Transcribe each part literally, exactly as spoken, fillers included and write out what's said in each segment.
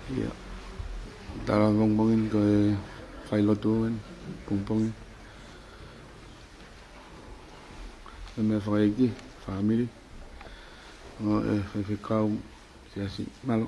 Ia. Tala pongipongi ni ko e failotu eni pongipongi. Ko e meʻa fakaʻeiki, fāmili. Mo e faifekau siasi, mālō.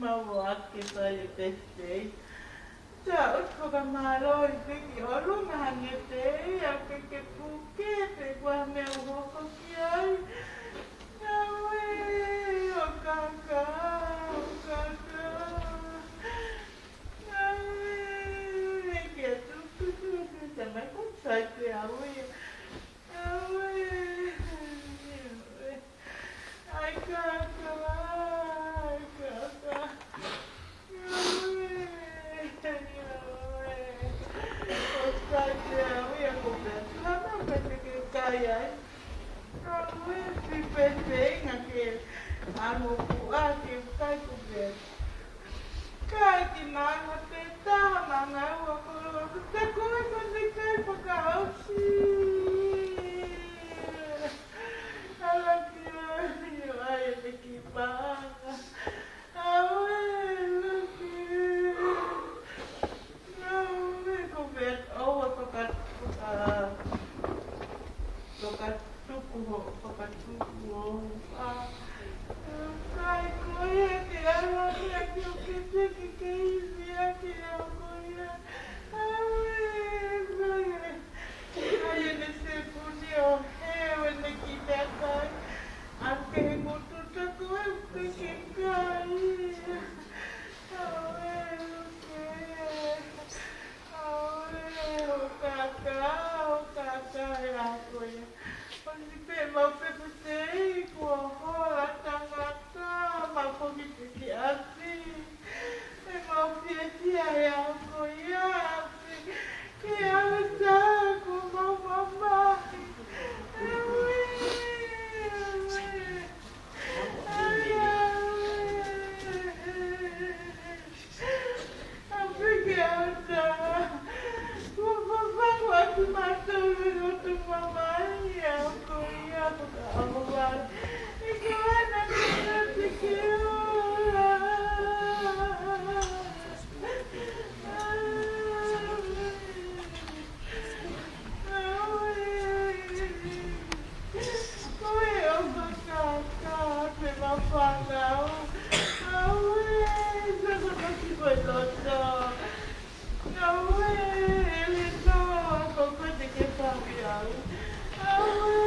Mau ake fai e birthday. Tau fakamālō ʻi he ʻEiki ʻolunga hangē pē ia ʻoku ke puke pē kuo meʻa ʻo hoko ki ai. Ngāue ʻo kākā. ai. Ka uefi pē feinga ke ʻalu ʻo puʻaki e kai ko Peta. Kai ki manga pē taha manga ua ko lotu te koe ko ne kai fakaʻosi. Ala ki ai, ʻio ai e te kipa. Aue, laki. Aue, ko Peta, ʻoua faka-, faka-, fakatuku ho-, fakatuku ho-, a, kai ko ia ke ala ki ai ki o ke teki ke ivi ake au ko ia. Aue, aue. Ai ʻene sepuni ʻo heu ʻene kiʻi meʻakai. Au ke he ngutu taku au ke ke kai. Aue, uke. Aue, ʻo kaka, ʻo kaka e ako ia. ʻOsi pē mau peputei kuo hola tangata, mau foki pē ki ʻapi. Pea mau fiefia he ako ia, pea ke ʻalu atu kuo mau mamahi. Aue, aue. Ai, aue. Ape ke ʻalu atu. Kuo fafanga atu mātou e lotu mamahi, ako ia, fakaʻauha. ʻE ko ana te na te ke ola. Ko e ʻofa kaka pē ma fānau. Aue, sa sa ka ki koe loto. Aue, le no, ko koe te ke papi au. Aue.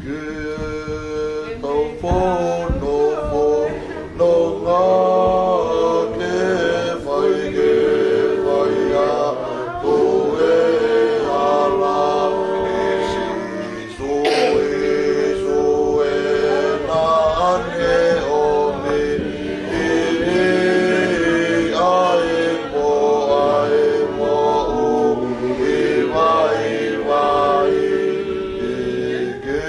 Ke tau fono, fono ngā ke fai, ke fai ʻa koe ala. Sui, sui, nā ane ʻomi, ʻi, ʻi, ʻai mo, ʻai mo, ʻu, ʻi, vai, vai, ʻi, ke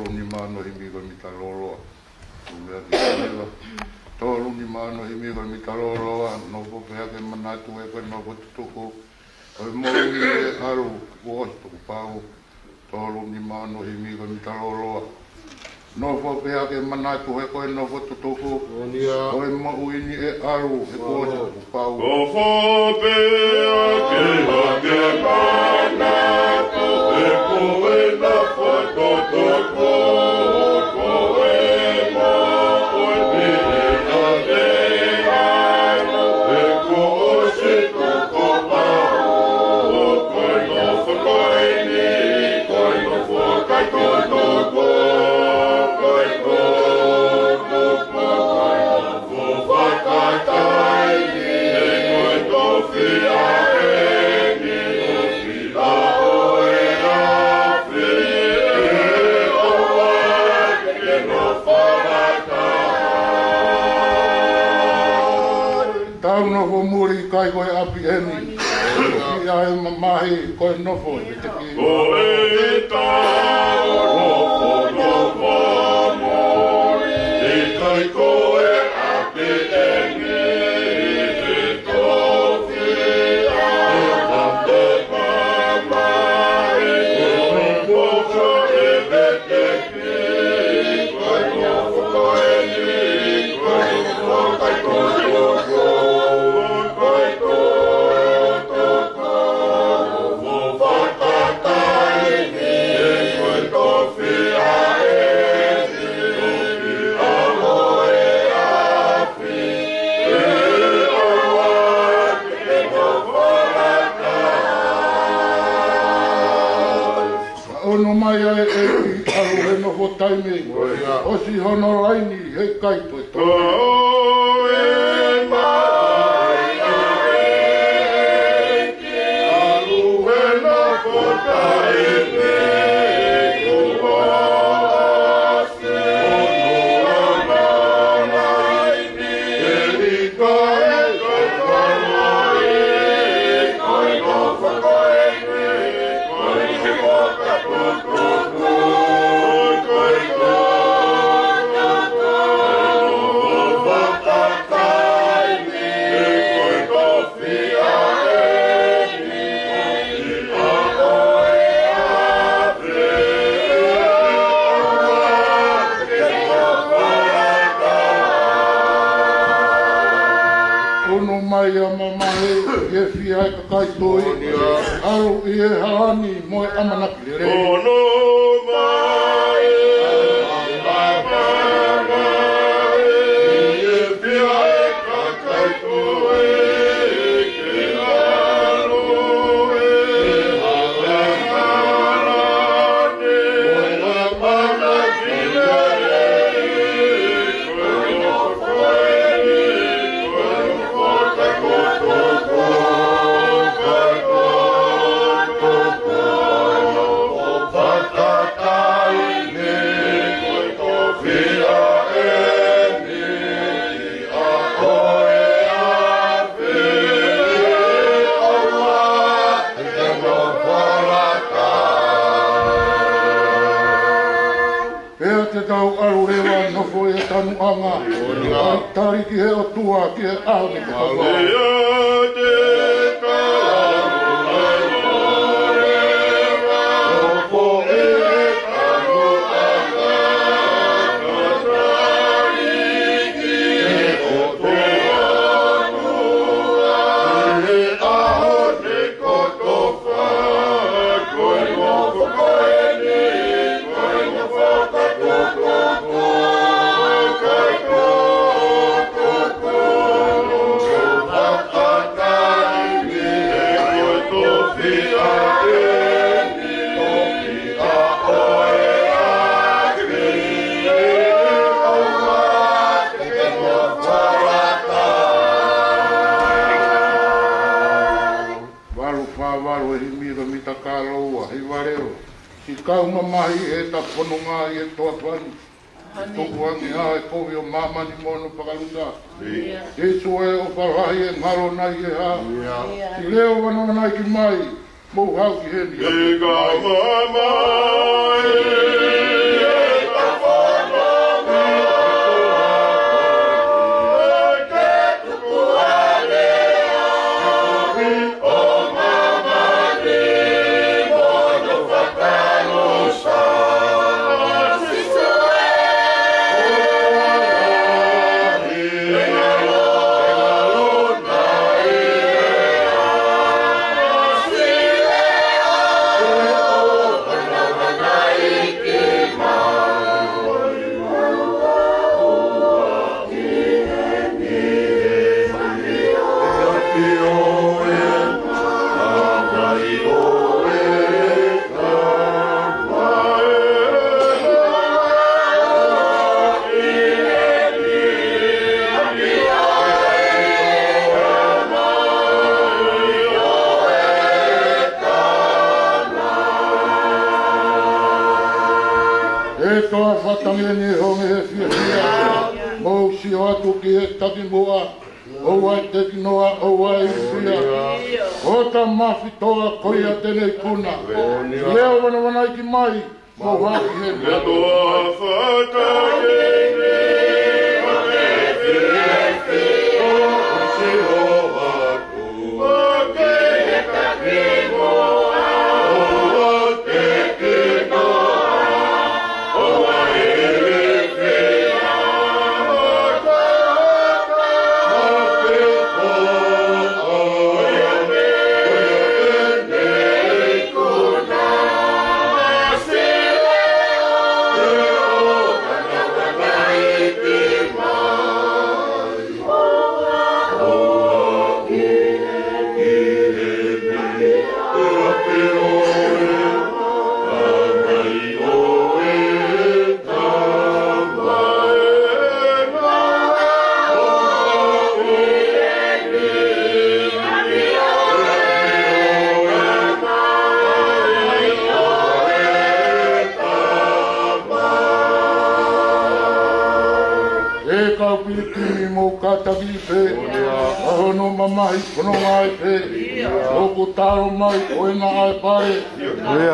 Tolu nima ono himi ko e mita lōloa. Tolu nima ono himi ko e mita lōloa. Nofo pē hake manatu he ko e nofo tutuku. Ko e moʻui ʻe ʻalu, kuo ʻosi tukupau. Tolu nima ono himi ko e mita lōloa. Nofo pē hake manatu he ko e nofo tutuku. Ko e moʻui ni ʻe ʻalu, he kuo ʻosi tukupau. Nofo pē hake, hake manatu he ko e nofo tutuku. Ko e moʻui ni ʻe ʻalu, he kuo ʻosi tukupau. Ko e nofo ko eni, ko e nofo kaikoto, ko e koto, ko e nofo fakataimi, ko e tofiʻa eni, ʻa ʻoe afi, ʻe ʻoua ke nofo lata. Tau nofo muli, ʻikai ko e ʻapi eni. ʻIa e mamahi, ko e nofo ʻi he teki. Ko e tau nofo, nofo muli, ʻikai ko e ʻapi eni. He tofiʻa ʻe mamahi, ko e nofo ʻi he teki. Ono mai ʻa e ʻEiki, ʻalu he nofo taimi. ʻOsi hono laini, he ʻikai toe tō. Ono mai ʻa e mamahi, ʻi he fia ʻa e kakai tui. ʻAlu ʻi he hala ni mo e ʻamanaki lelei. Ono mai ʻa e mamahi, ʻi he fia ʻa e kakai tui. Pea te tau ʻalu leva, nofo ʻi he tanuʻanga. Talitali ki he ʻOtua, ki he ʻaho ni kotoa. Valu fā valu ʻe himi ko e mita lōloa, hiva leva. Siʻi kau mamahi ʻi heʻeta fononga ʻi he toafani. Tukuange ʻa e kovi ʻo māmani mo hono fakalusa. Sīsū ē, ʻofa lahi ʻe ngalo nai ʻi he hā? Siʻi lea ʻo vanavanaiki mai, mou haʻu ki heni. Siʻi kau mamahi ʻi he ʻE toa fatangi ni honge he fiefia, mou sio atu ki he takimuʻa, ʻoua ʻe teki noa, ʻoua ʻe ilifia. Ko hota mafitoa ko ia te ne ikuna. Leo vanavanaiki mai, mou haʻu ki heni. ʻE toa fatangi ni honge he fiefia, mou sio atu. ʻE kau pilikimi, mou kātaki pē. ʻA hono mamahi, hono ngāue pē. ʻOku talo mai ko ena ʻa e pale. ʻIo.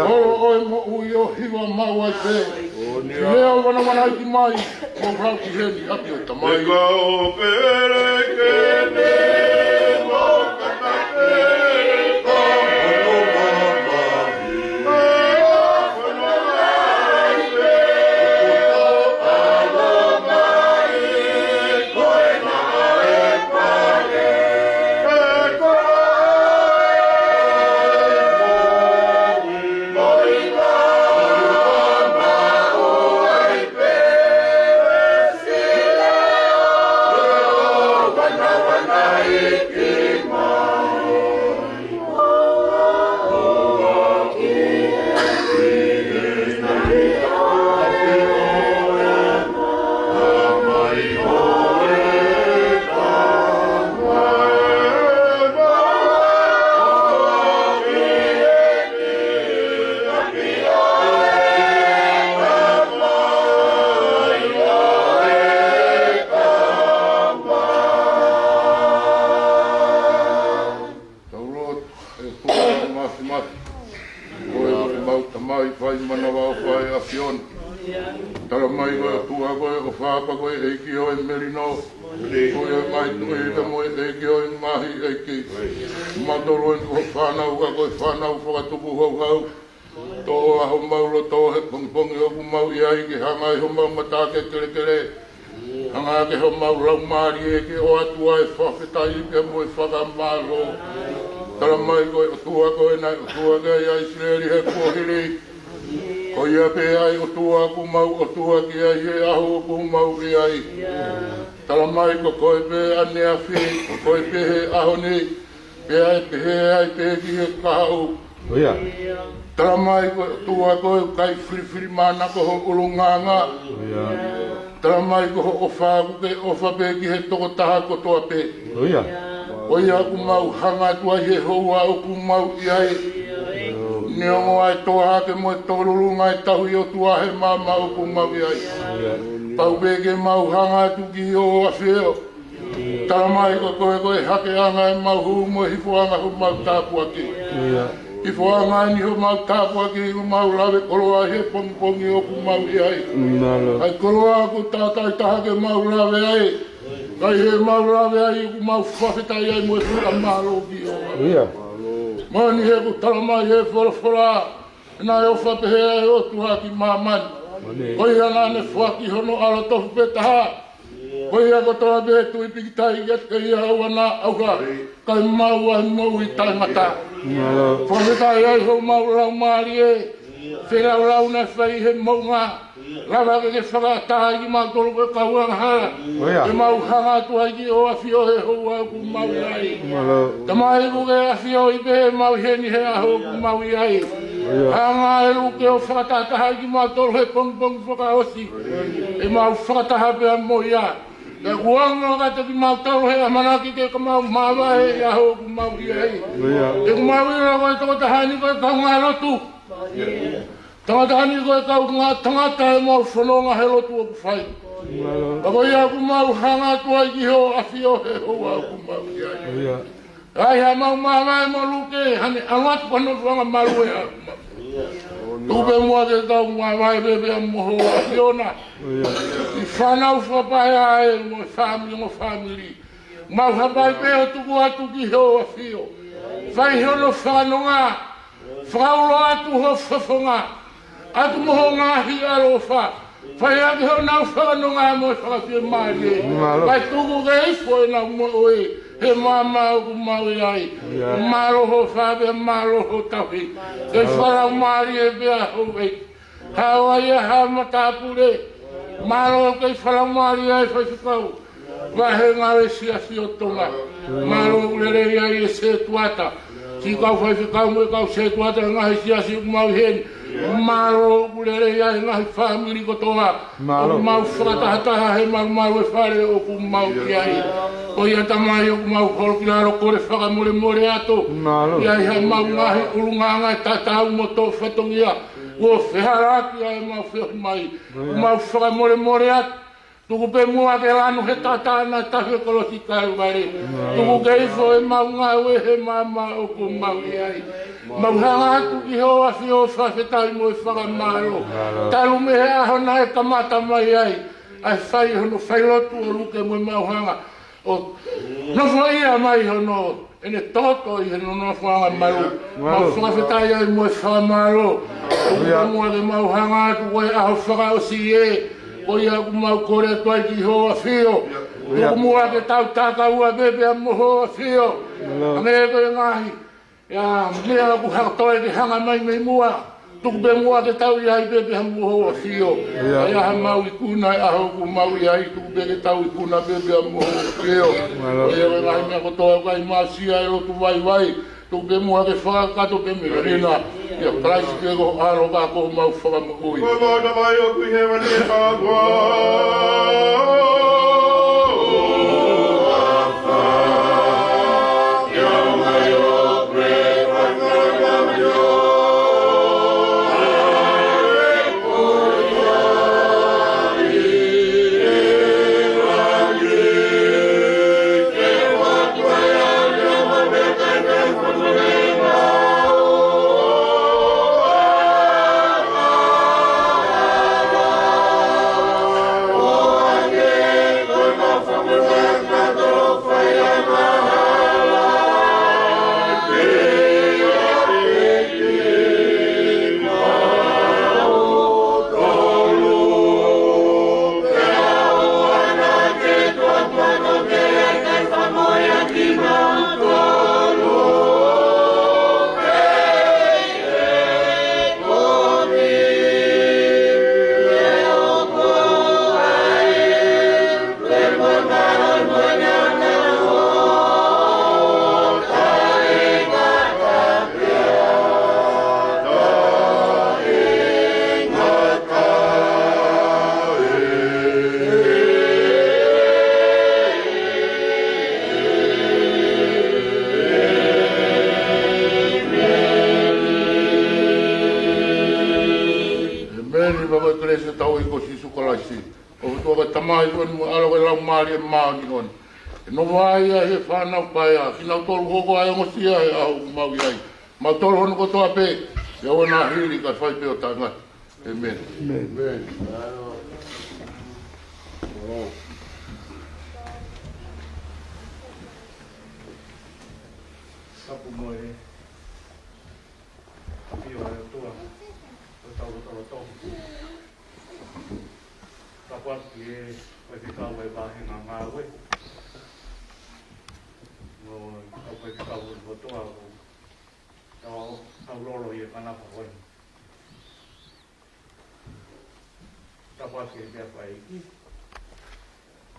Holo ʻo e moʻui ʻo hiva maʻu ai pē. Leo vanavanaiki mai, mou haʻu ki heni ʻapi ʻo e Tamai. ʻE kau pilikimi, mou kātaki pē. Tau lotu. ʻE ʻOtua Māfimafi, ko koe ko ʻemau Tamai fai manavaʻofa ʻa e ʻAfiona. Tala mai ko e ʻOtua ko e ʻofa pea ko e ʻEiki ʻo e melino. Ko e ngaahi tuʻi pea mo e ʻEiki ʻo e ngaahi ʻeiki. Mautolu eni ko ho fānau ka ko e fānau fakatupu houhau. Toʻo ʻa homau loto he pongipongi ʻoku mau ʻi ai ke hanga ʻe homau mata ke kelekele. Hanga ʻe homau laumālie ke ʻoatu ʻa e fakafetaʻi pea mo e fakamālō. Tala mai ko e ʻOtua ko ena ʻa e ʻOtua ki ai ʻa ʻIsileli he kuohili. Ko ia pē ʻa e ʻOtua ʻoku mau ʻOtua ki ai he ʻaho ʻoku mau ʻi ai. Tala mai ko koe pē ʻaneafi, ko koe pē he ʻaho ni, pea ʻe pehē ai pē ki he kahaʻu. ʻIo. Tala mai ko e ʻOtua ko e kai filifilimānako ho ʻulungaanga. ʻIo. Tala mai ko hoʻo ʻofa ʻoku ke ʻofa pē ki he tokotaha kotoa pē. ʻIo. Ko ia ʻoku mau hanga atu ai he houa ʻoku mau ʻi ai. Neongo ʻa e toa hake mo e tōlulunga ʻa e tauhi ʻOtua he maama ʻoku mau ʻi ai. ʻIo. Pau pē ke mau hanga atu ki hoʻo ʻAfio. Tala mai ko koe ko e hakeʻanga ʻemau hū mo e hifoʻanga homau tāpuaki. ʻIo. Hifoʻanga eni homau tāpuaki ʻoku mau lave koloa he pongipongi ʻoku mau ʻi ai. Mālō. ʻA e koloa ʻoku taʻetaha ke mau lave ai. Ka ʻi heʻemau lave ai ʻoku mau fakafetaʻi ai mo e fakamālō ki hoʻo ʻAfio. ʻIo. Moʻoni he ʻoku tala mai he folofola, naʻe ʻofa pehē ʻa e ʻOtua ki māmani. Moʻoni. Ko ia naʻa ne foaki hono ʻAlo tofu pē taha. Ko ia kotoa pē ʻe tui pīkitai kiate ia ʻoua naʻa ʻauha, kae maʻu ʻa e moʻui taʻengata. Mālō. Fakafetaʻi ai homau laumālie. Feilaulau naʻe fai he moʻunga. Lava ke ke fakataha ai kimautolu ko e kau angahala. ʻIo. Ke mau hanga atu ai ki hoʻo ʻAfio he houa ʻoku mau ʻi ai. Mālō. Tamai ʻoku ke ʻafioʻi pē ʻemau ʻi heni he ʻaho ʻoku mau ʻi ai. ʻIo. Hanga ʻe Luke ʻo fakatahataha ai kimautolu he pongipongi fakaʻosi. ʻEmau fakataha pea mo ia. Pea kuo ongo kiate kimautolu he ʻamanaki ke mau māvae he ʻaho ʻoku mau ʻi ai. ʻIo. He ʻoku mau ʻilo ko e tokotaha ni ko e kaungā lotu. Tangata ni ko e kaungā tangata ʻemau fononga he lotu ʻoku fai. Ka ko ia ʻoku mau hanga atu ai ki hoʻo ʻafio he houa ʻoku mau ʻi ai. ʻAi haʻamau māvae mo Luke, hane ʻalu atu ko hono fuanga malu ʻe haʻamau. Tuku pē muʻa ke tau māvae pē pea mo hoʻo ʻAfiona. ʻI fānau fakapaea ē mo e fāmili mo fāmili. Mau hapai pē ʻo tuku atu ki hoʻo ʻafio. Fai hono fakanonga. Fakaulo atu ho fofonga. ʻAtu mo ho ngaahi ʻaloʻofa. Fai ake honau fakanonga mo e fakafiemālie. Mālō. Kae tuku ke ifo ʻenau moʻui he maama ʻoku mau ʻi ai. Mālō hoʻo fai pea mālō hoʻo tauhi. Kei fakalaumālie pea hoʻo ʻEiki. Haʻu ai ʻa e haʻa matāpule. Mālō kei fakalaumālie ai faifekau. Vahenga ʻo e Siasi ʻo Tonga. Mālō ʻoku lelei ai e sētuata. Siʻi kau faifekau mo e kau sētuata ʻo e ngaahi siasi ʻoku mau ʻi heni. Mālō ʻoku lelei ai e ngaahi fāmili kotoa. ʻOku mau fakatahataha he malumalu e fale ʻoku mau ʻi ai. Ko ia Tamai ʻoku mau holo ki lalo kole fakamolemole atu. ʻI ai haʻamau ngaahi ʻulungaanga ʻe tatau mo tō fatongia. Kuo fehālaaki ai ʻemau feohi mai. ʻOku mau fakamolemole atu. Tuku pē muʻa ke lanu he taʻataʻa naʻe tafe he kolosi Kalevale. Tuku ke ifo ʻemau ngāue he maama ʻoku mau ʻi ai. Mau hanga atu ki hoʻo ʻafio ʻo fakafetaʻi mo e fakamālō. Talu mei he ʻaho naʻe kamata mai ai ʻa e fai hono failotu ʻo Luke mo ʻemau hanga ʻo nofoʻia mai hono ʻene toto ʻi he nonofoʻanga malu. Mau fakafetaʻi ai mo e fakamālō. Tuku pē muʻa ke mau hanga atu ko e ʻaho fakaʻosi ē. Ko ia ʻoku mau kole atu ai ki hoʻo ʻafio. Tuku muʻa ke tau takaua pē pea mo hoʻo ʻafio. Hangē ko e ngaahi ʻa e meʻa ʻoku hanga toe ke hanga mai mei muʻa. Tuku pē muʻa ke tau ʻi ai pē pea mo hoʻo ʻafio. ʻAi haʻamau ikuna he ʻaho ʻoku mau ʻi ai, tuku pē ke tau ikuna pē pea mo hoʻo ʻafio. Ko ia ko e ngaahi meʻa kotoa ʻoku ʻikai mausia e lotu vaivai. Tuku pē muʻa ke fakakakato pē mei lanina. ʻIa Kalaisi pē ko ho ʻAlo ka ko homau Fakamoʻui. Ko e mau Tamai ʻoku ʻi hēvani ʻe ʻĒmeni. Pea ko e kelesi ʻa hotau ʻEiki ko Sīsū Kalaisi, ʻofa ʻa e ʻOtua ko e Tamai, ʻofa ʻa e ʻAlo ko e Laumālie Māʻoniʻoni, ke nofo ʻa ia ʻi he fānau paea, kinautolu hoko ʻa e ongosia he ʻaho ʻoku mau ʻi ai, mautolu hono kotoa pē, ʻi he ʻaho naʻa hili kae fai pē ʻo taʻengata. ʻĒmeni. ʻĒmeni. Tapu mo e ʻafio ʻa e ʻOtua ʻi hotau lotolotonga. Tapu atu ki he faifekau ʻo e vahenga ngāue, mo e kau faifekau kotoa ʻoku tau, tau lolo ʻi he kanapa ko eni. Tapu atu ki he meʻakai.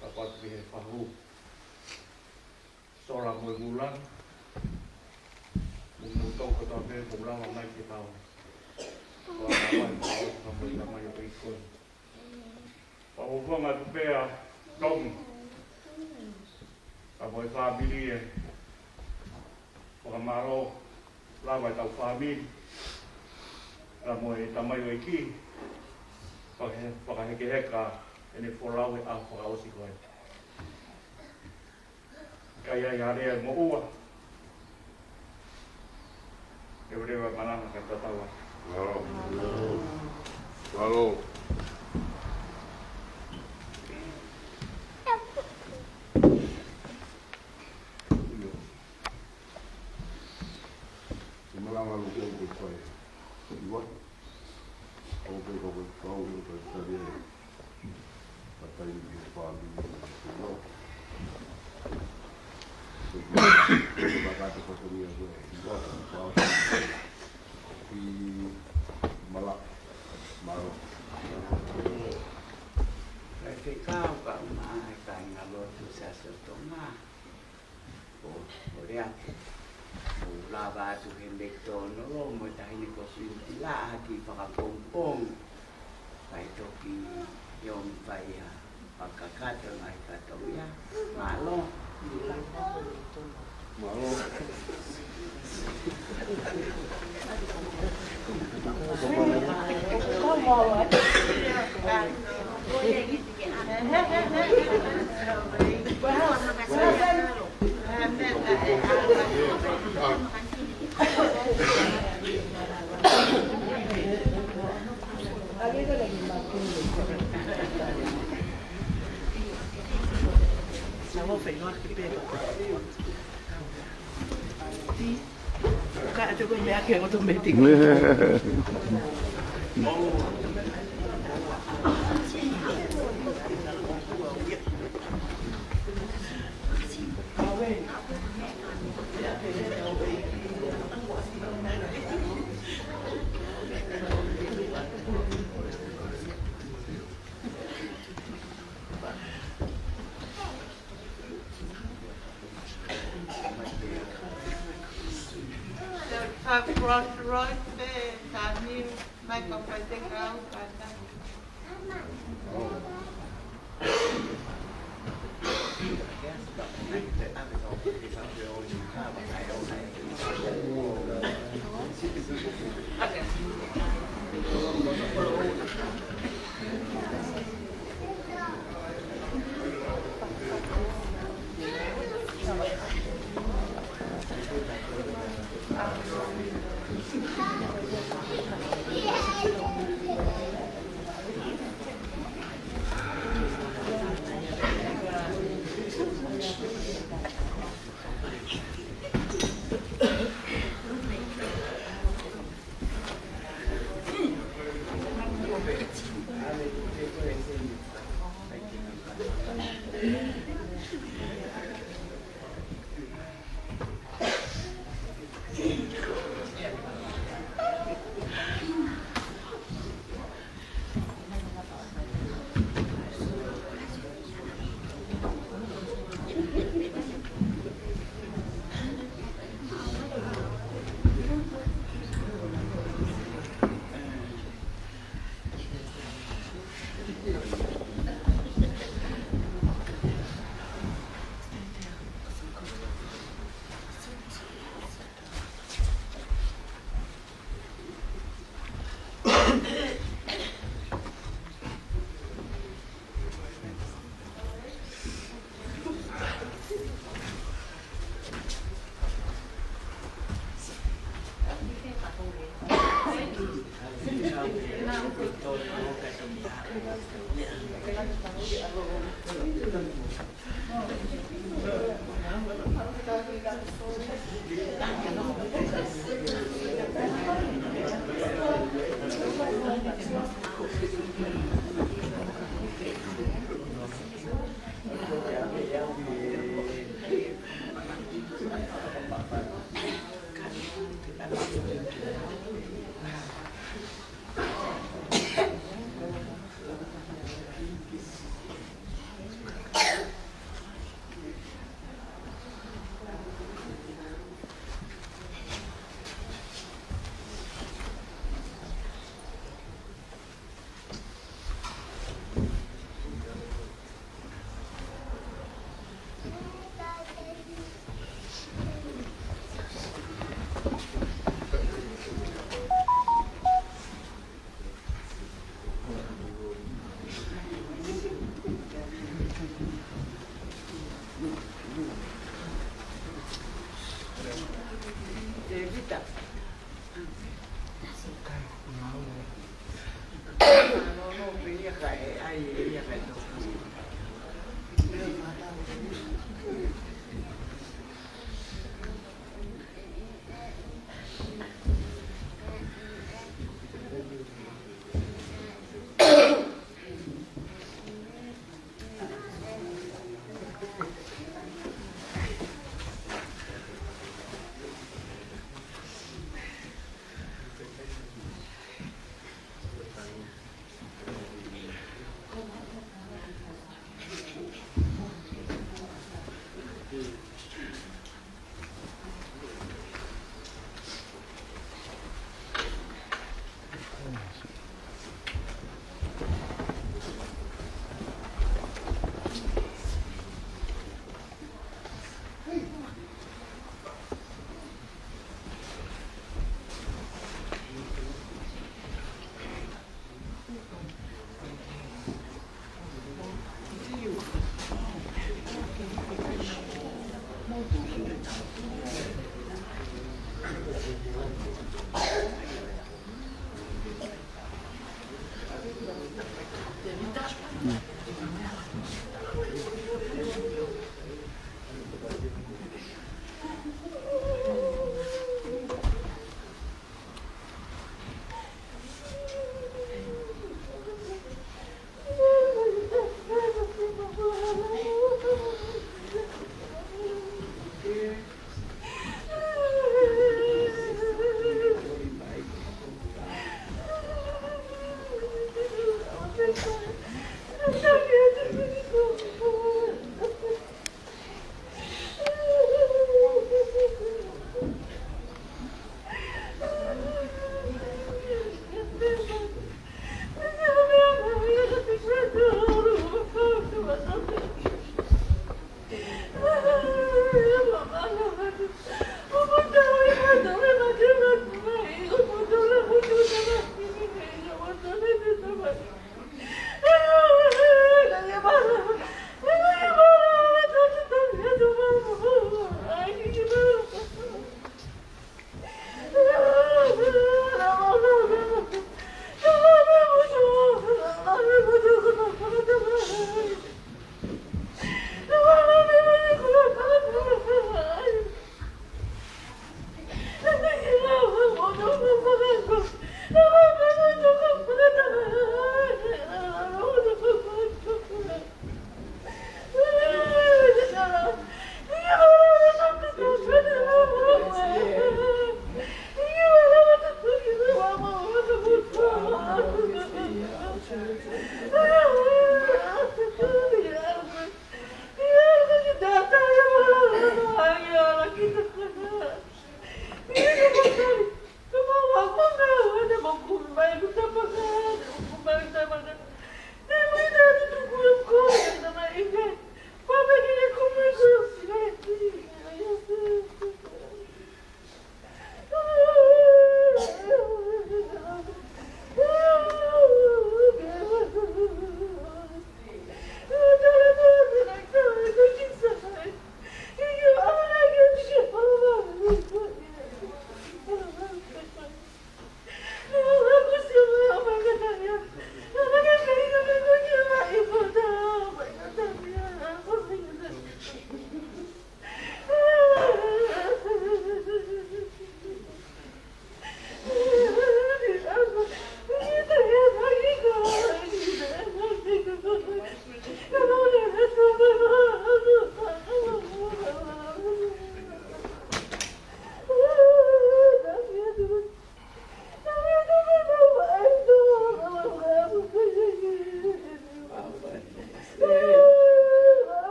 Tapu atu ki he fahu. Sola mo e vula. Mo kimoutolu kotoa pē ʻoku mou lava mai ke tau. Ko e ʻaho ni, ko e ʻaho ni, ko e ʻaho ni. Pea ʻoku ou fakaʻamu atu pē ʻa Tom, ka mo e fāmili ē. Fakamālō lava ʻetau fāmili. Ka mo e tamaioʻeiki, faka-, fakahekeheka ʻene folau he ʻaho fakaʻosi ko ē. Ka ʻi ai ha lea ʻe moʻua, ʻe leva e malanga kae tatau ai. Mālō. Mālō. Ke malanga loki au ko e fai. Iwa. Au ke kau ke kau ke kau ke tali e. Ka tai ni ke fāmi ni ke lo. Ke kau ke kau ke kau ke iwa. Kau ke mala. Mālō. Kae fekau ka uma ai ka ngalo tu sa so tonga. Ko, ko lea. Ko lava atu he McDonald, mo e taʻahine ko Sintila, ha kiʻi fakapongipongi. Kae toki ʻio mai fai ha fakakakato mai kātoa ia. Mālō. Mālō. Ka ʻe te ko e meʻa ke automatic.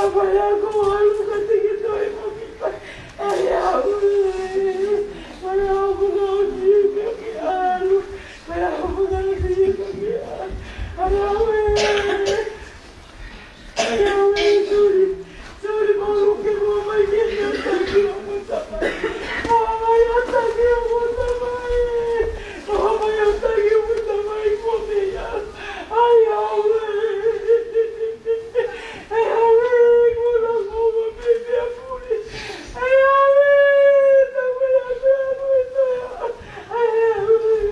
Pea ko e ʻalu ka te ke toe mo kita. ʻAi au ē. Pea ko e ʻalu ka te ke ʻalu. Pea ko e ʻalu ka te ke ʻalu. ʻAi au ē. ʻAi au ē, Suli. Suli, mālō ke ʻomai ke ne taki o mo tamai. ʻOmai ʻo taki o mo tamai. ʻOmai ʻo taki o mo tamai ko mea. ʻAi au ē. ʻAi au ē, ko la mo mo pe pe a puli. ʻAi au ē, ta mo ia pe a mo e ta. ʻAi au ē.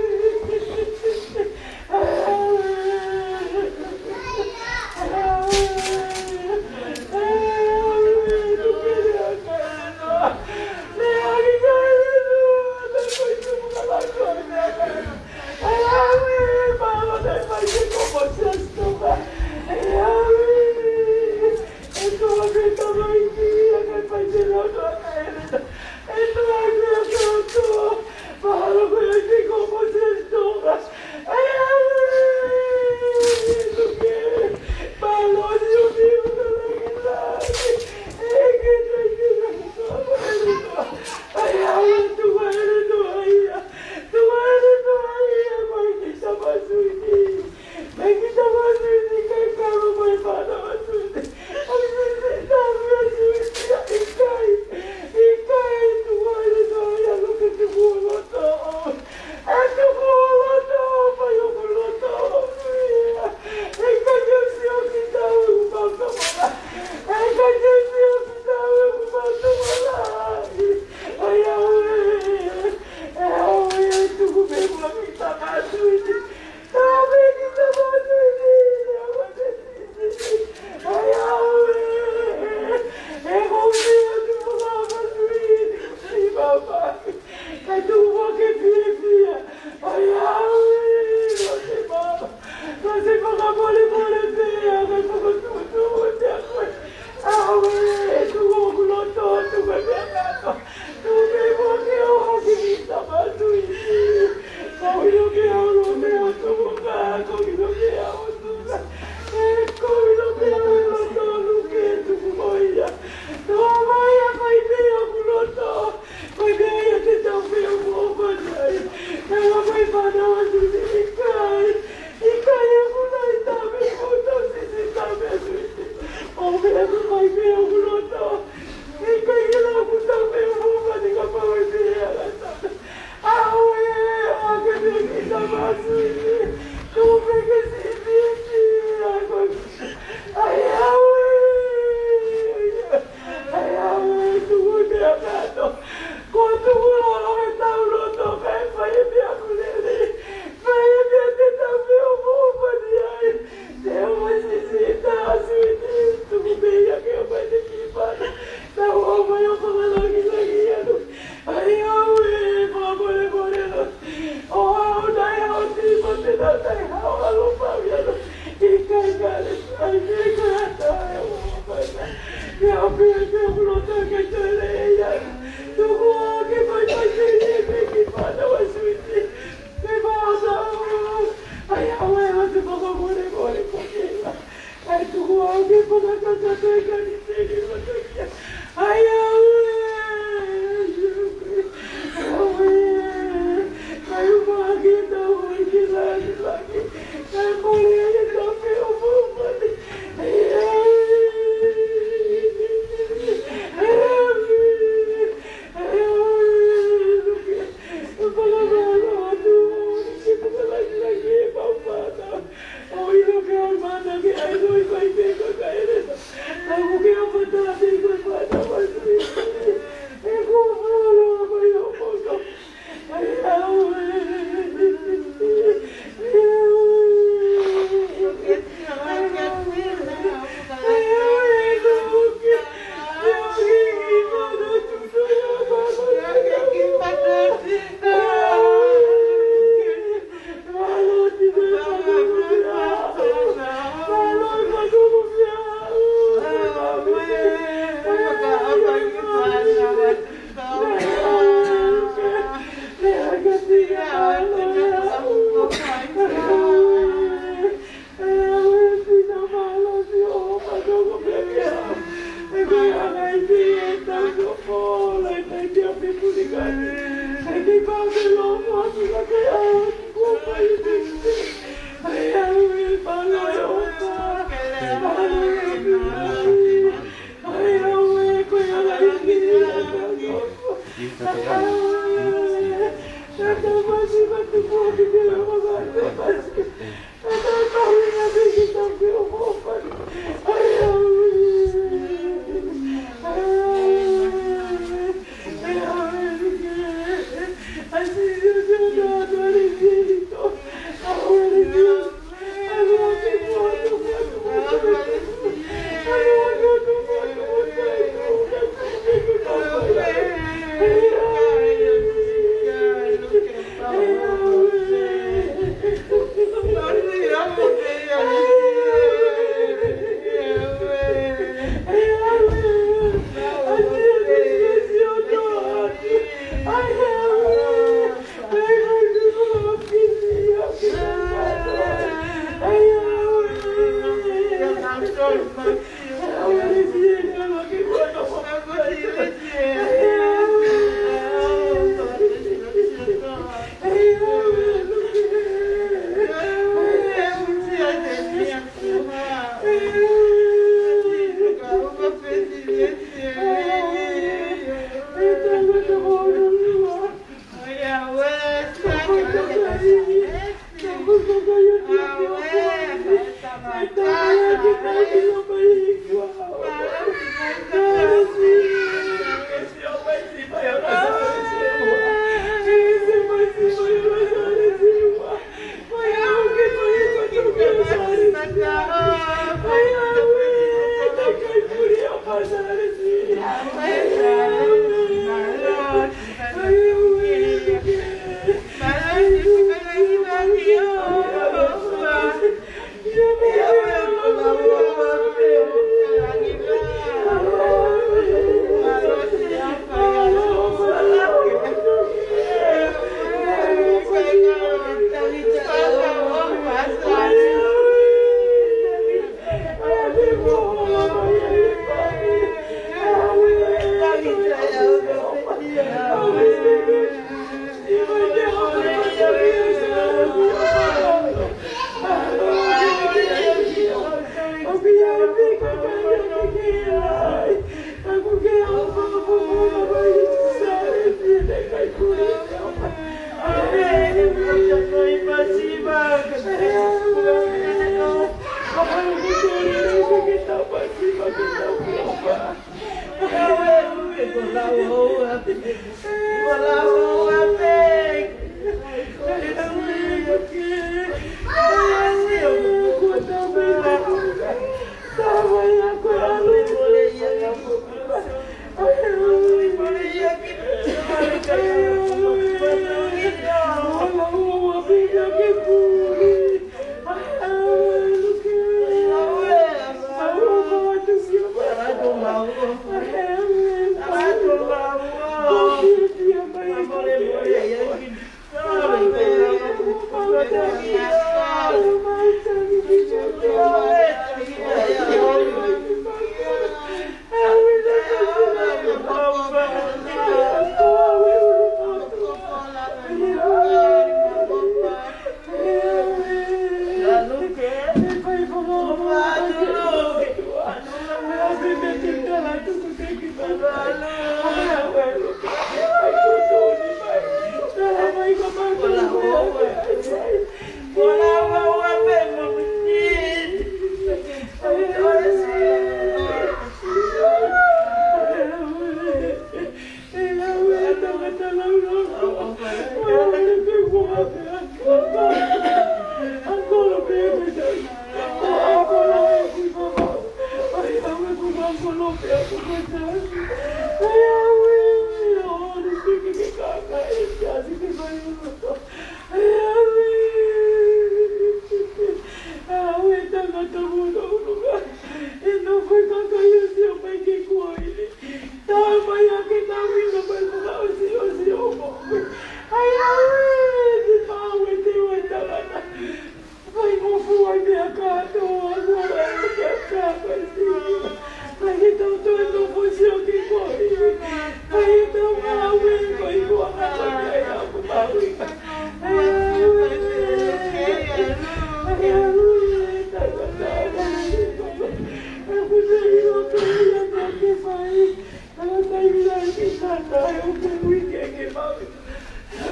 Mai, ʻa e taimi lahi ki tata, ʻe ʻoku ke ui ke ke mau.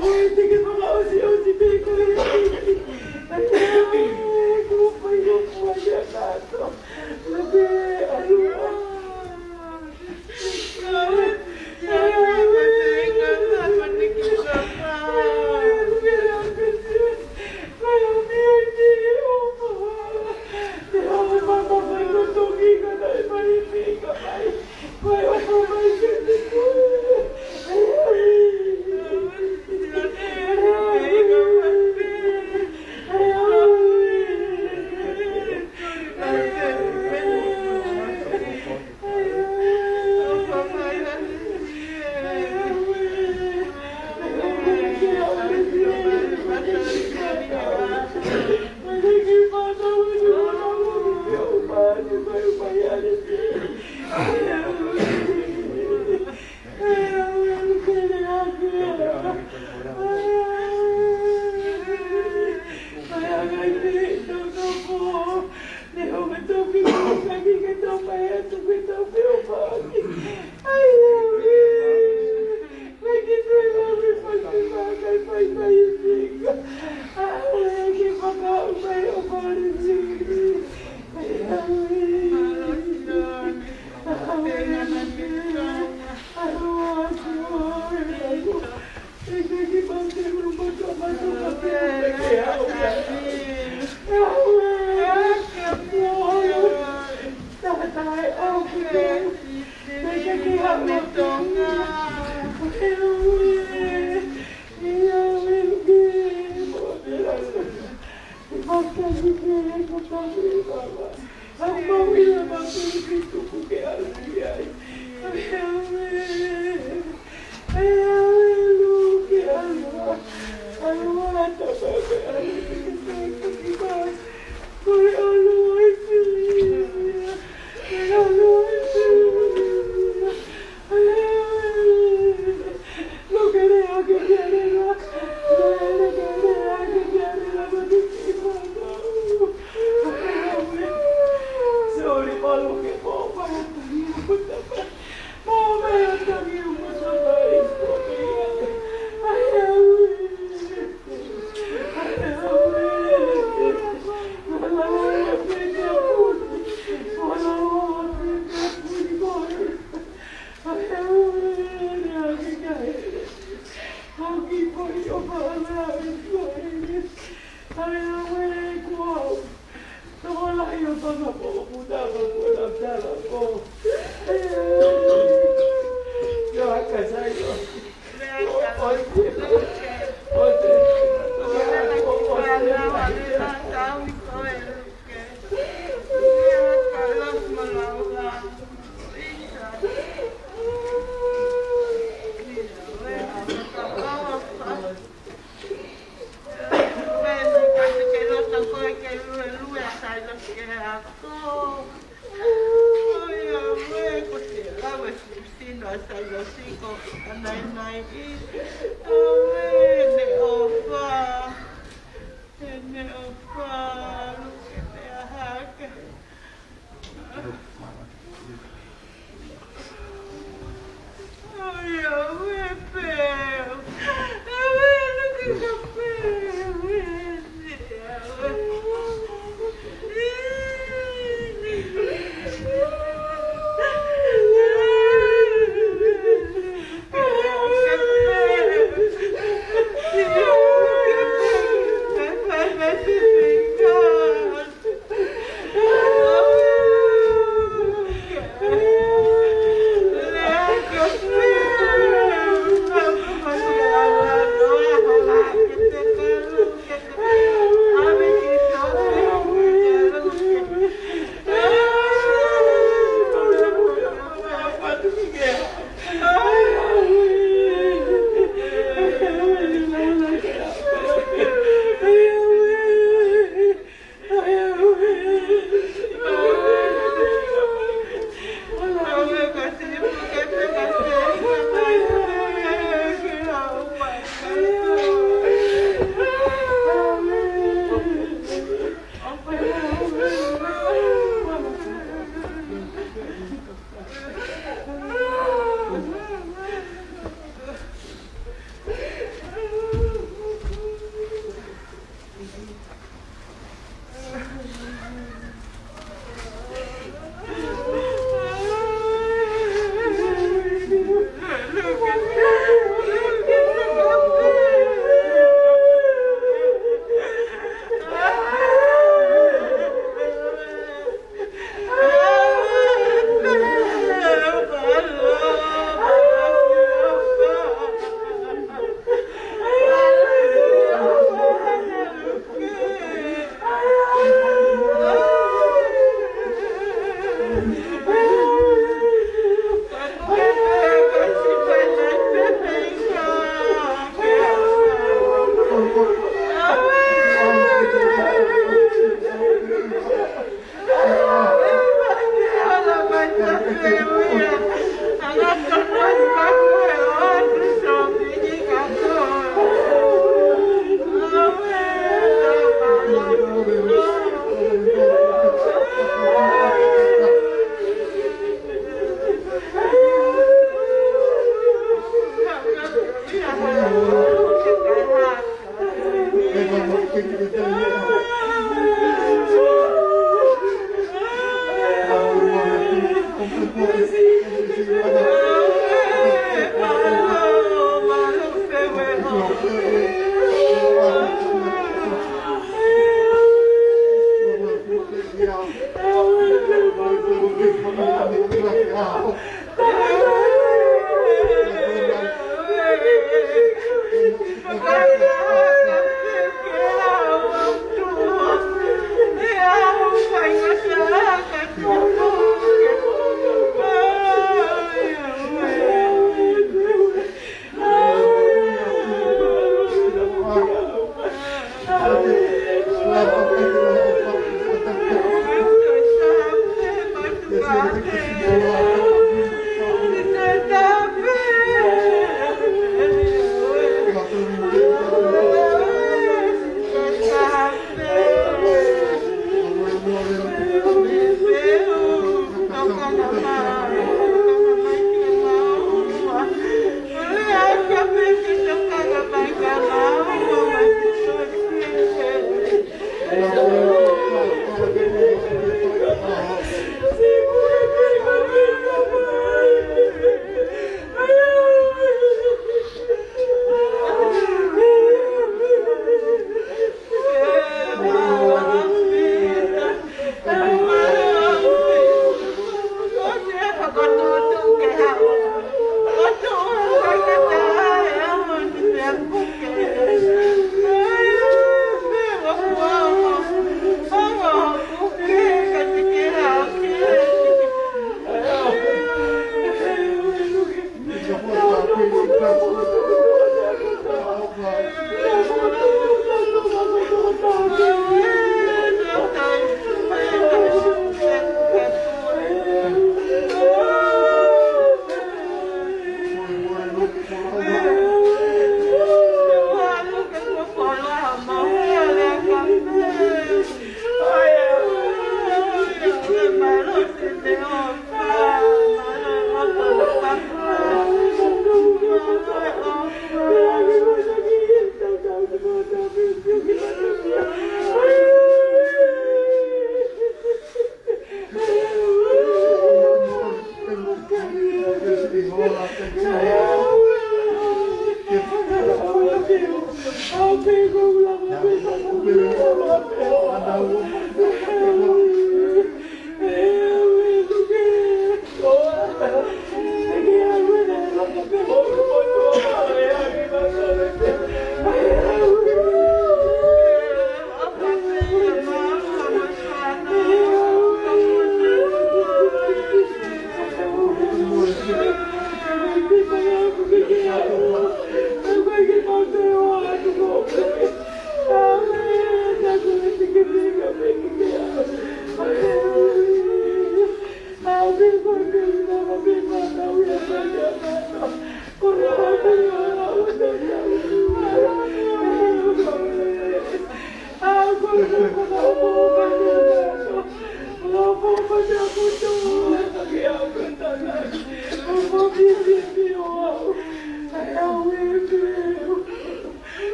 Ko e te ke fakaʻosiʻosi pē koe. Ai, ai, ko fai ko fai a tato. Ko te alua.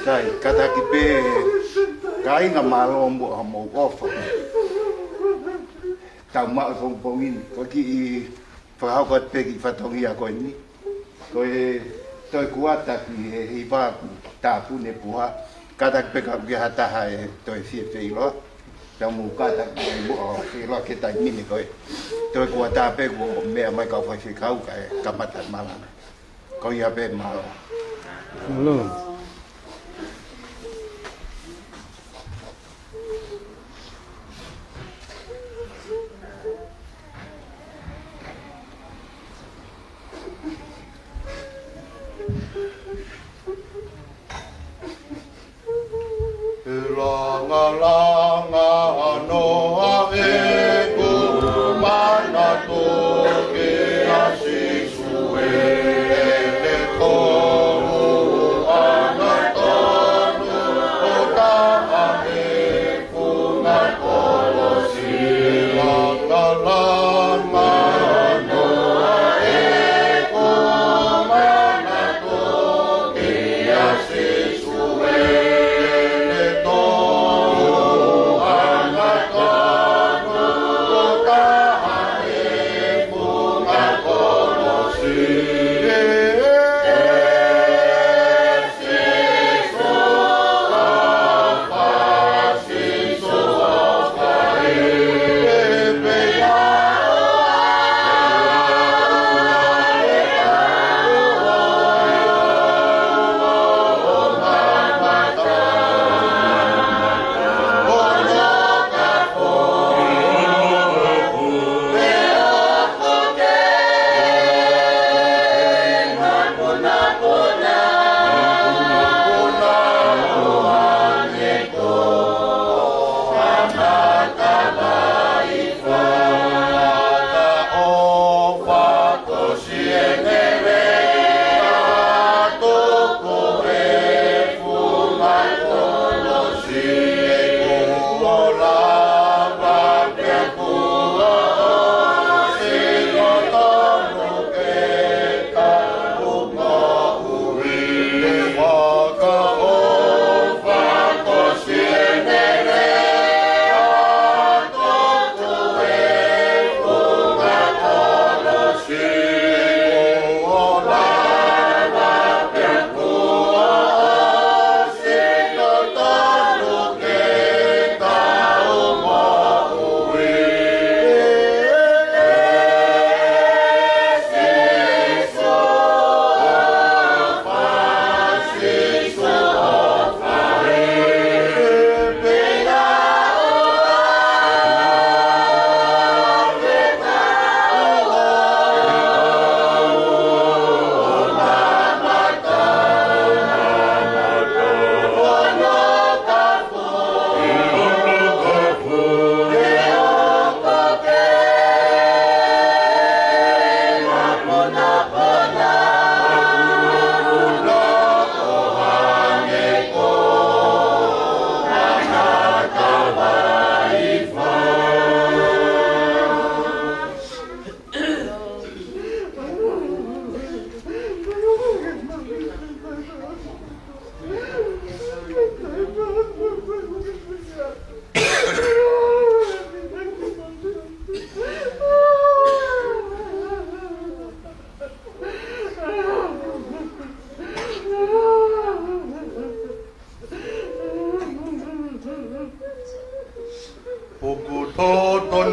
Sai, kātaki pē, kāinga, mālō muʻa hoʻomou ʻofa. Tau maʻu pongipongi ni, ko e kiʻi fakahoko atu pē kiʻi fatongia ko eni. Ko e toe kuata ki he hiva ʻoku tāpuni puha. Kātaki pē ka ʻoku ʻi ai ha taha ʻe toe fie feʻiloa. Tau mou kātaki pē muʻa ʻo feʻiloa ki he taimi ni ko e toe kuata pē kuo meʻa mai kau faifekau kae kamata malanga. Ko ia pē, mālō. Mālō.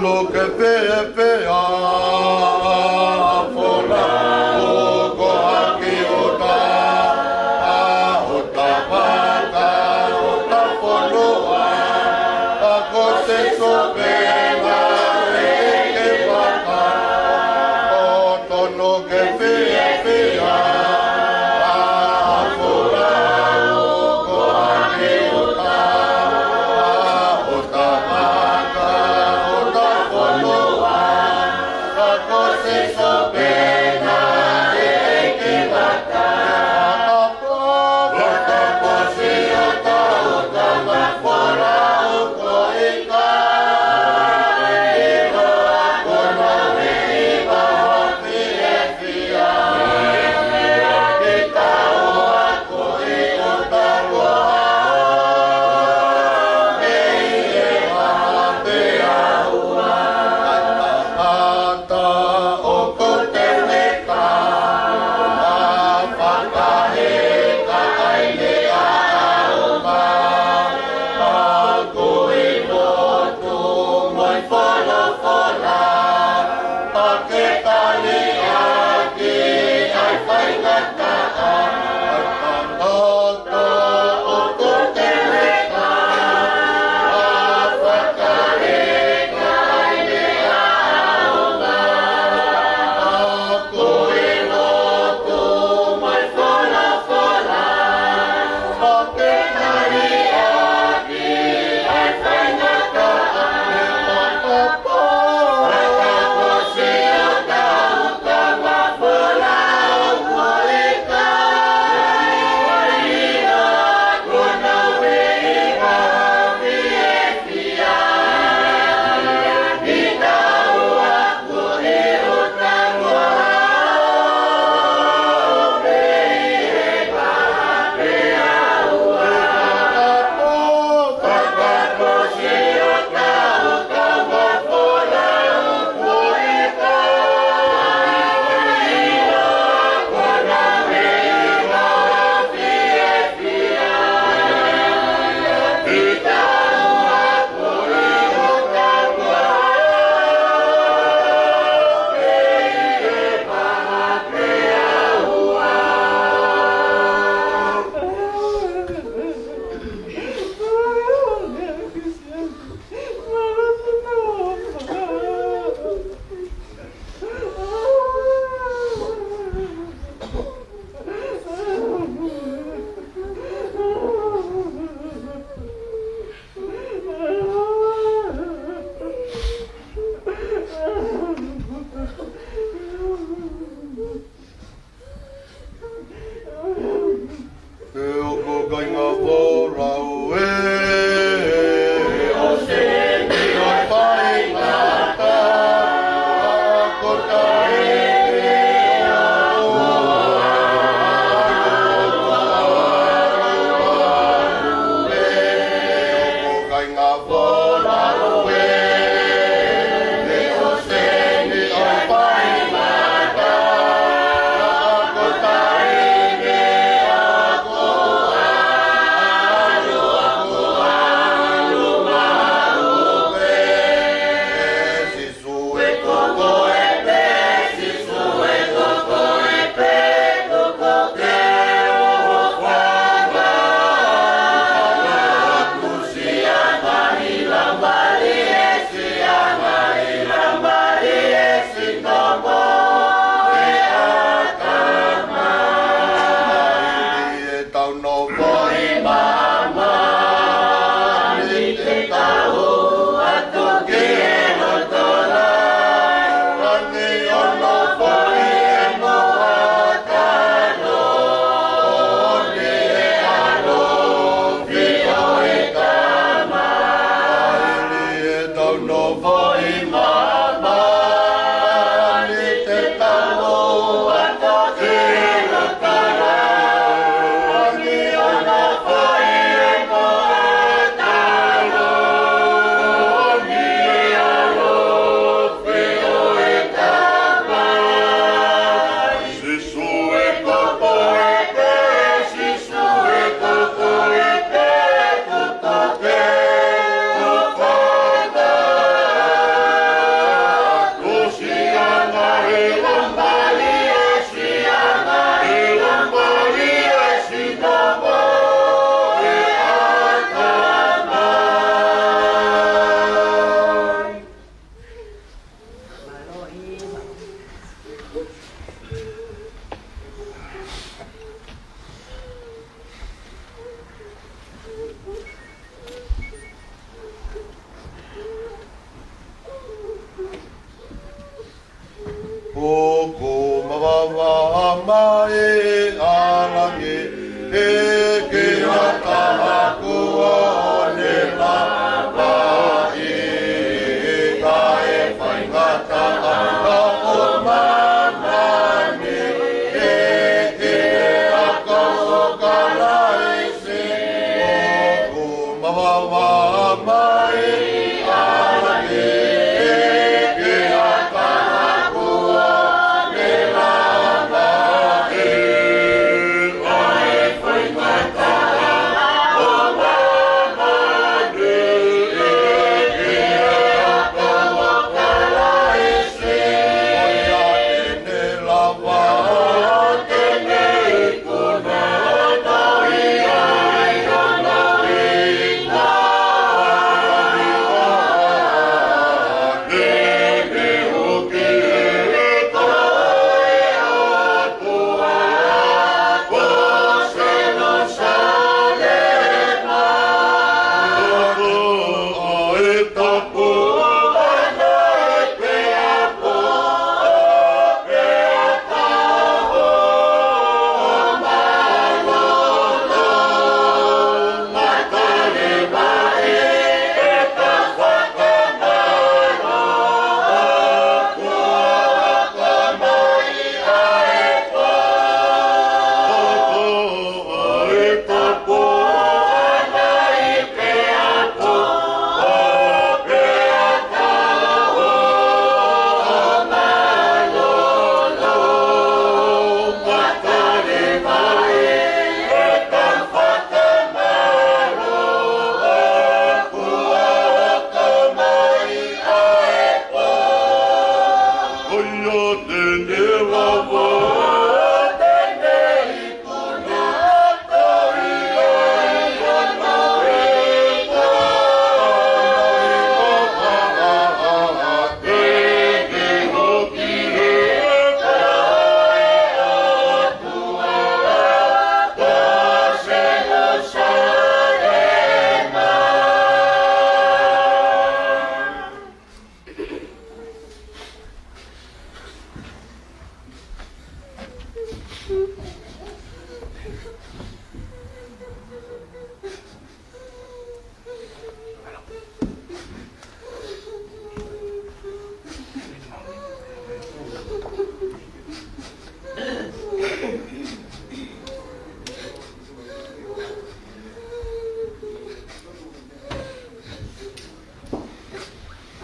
Loke pēpē ʻa Folau ko ʻAkiuta, ʻa ʻOta Vaka, ʻOta Fonua, ʻa ko Seiso pē ngā ʻeke vaka, ʻo tono ke fiefia, ʻa Folau ko ʻAkiuta, ʻa ʻOta Vaka, ʻOta Fonua, ʻa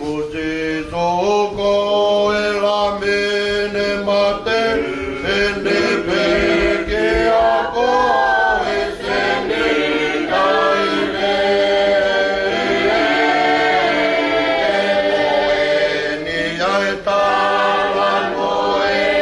Ko Sīsū ko e Lami naʻe mate, ʻene pekia ko e sēniti ʻa e ʻEiki. Ko eni ʻa e talanoa ʻo e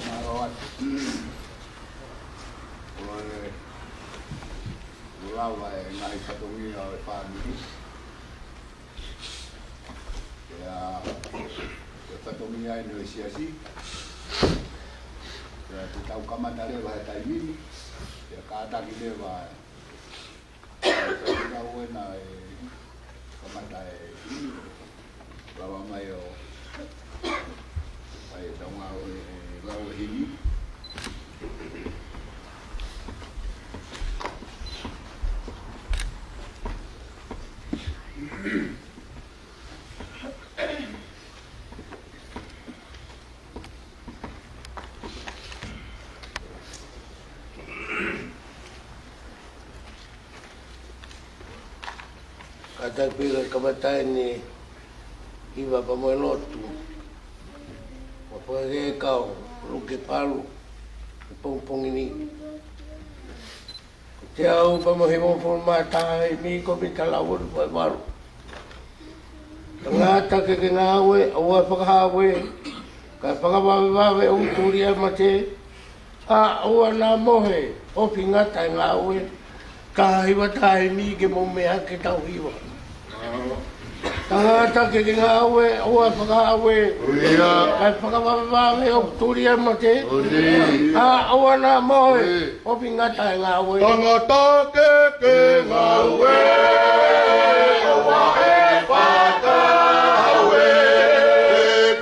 Mālō atu. Ko e, ko e lava e ngaahi fatongia ʻo e fāmili. Pea, ko e fatongia ʻeni ʻo e siasi. Pea te tau kamata leva he taimi ni. Pea kātaki leva Kau ena e kamata e lava mai ʻo, ʻai e taunga ʻo e, e lau e himi. Kātaki pē ke kamata ʻeni ʻi he hiva pea mo e lotu. Mo e fakakaukau, lotu ke palu, he pongipongi ni. Ko au pea mo e hivangofulu mā taha e mī ko mi talau atu ko e valu. Tangata ke ke ngāue, ʻoua ʻe fakahā ʻave, kae fakavavevave ʻoku tuli ʻa e mate, ʻa, ʻoua naʻa mohe, ʻoku ʻikai ngata e ngāue, ka hiva taimi ke mou meʻa ke tau hiva. Tangata ke ke ngāue, ʻoua ʻe fakahā ʻave, ʻoua. Kae fakavavevave ʻoku tuli ʻa e mate. ʻOua. ʻA, ʻoua naʻa mohe, ʻoua. ʻOku ʻikai ngata e ngāue. Tangata ke ke ngāue, ʻoua ʻe fakahā ʻave,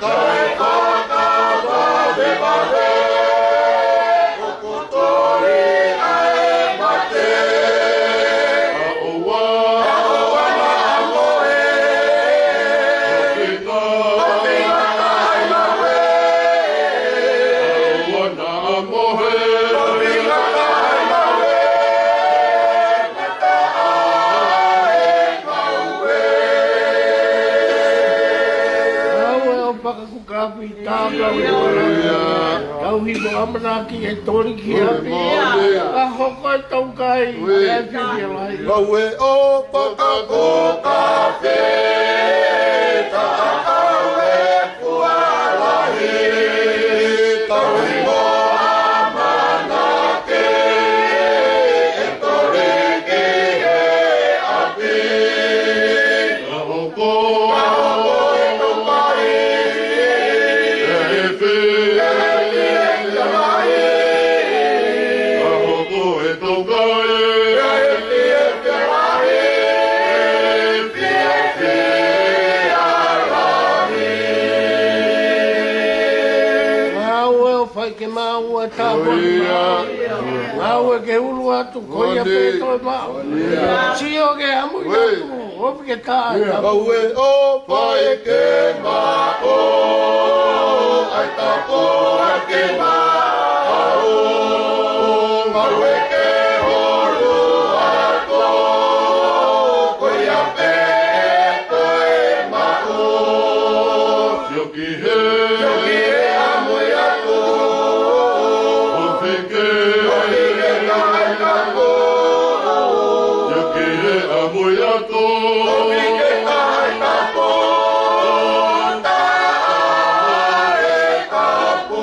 kae fakavavevave ʻoku tuli ʻa e mate. Pita kau ia. Tauhi mo ʻamanaki e toli ki ʻapi. Ka hoko e taukai. Ui. Ke piki lahi. Kau e o pakapo kafe. Ka kau e fua lahi. Tauhi mo ʻamanaki e toli ki he ʻapi. Ka hoko e taukai. Ka hoko e taukai. Ngāue ʻoku fai ke maʻu ʻa e tāpuaki. Ngāue ke ulu atu, ko ia pē toe maʻu. Sio ke ʻamu atu. ʻOku ke tā e tapu. Ngāue ʻoku fai ke maʻu ʻa e tāpuaki ke maʻu. Ngāue ke ulu atu, ko ia pē toe maʻu. Sio ki he, sio ki he ʻamu atu. ʻOku ke, ʻoku ke tā e tapu. Sio ki he ʻamu atu. ʻOku ke tā e tapu. Tā e tapu.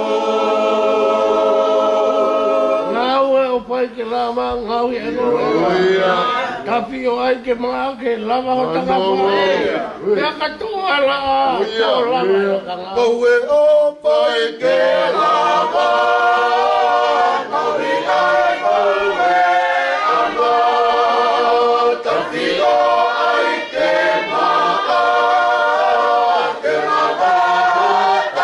Ngāue ʻoku fai ke lava, ngāue ʻe ngoue. Tapu ʻo ai ke maʻa ke lava ho tangata. Pea ka tō ala, tō lava e lakanga. Kau e o fai ke lava, kau i ai kau e anga, tapu ʻo ai ke maʻa, ke lava tangata.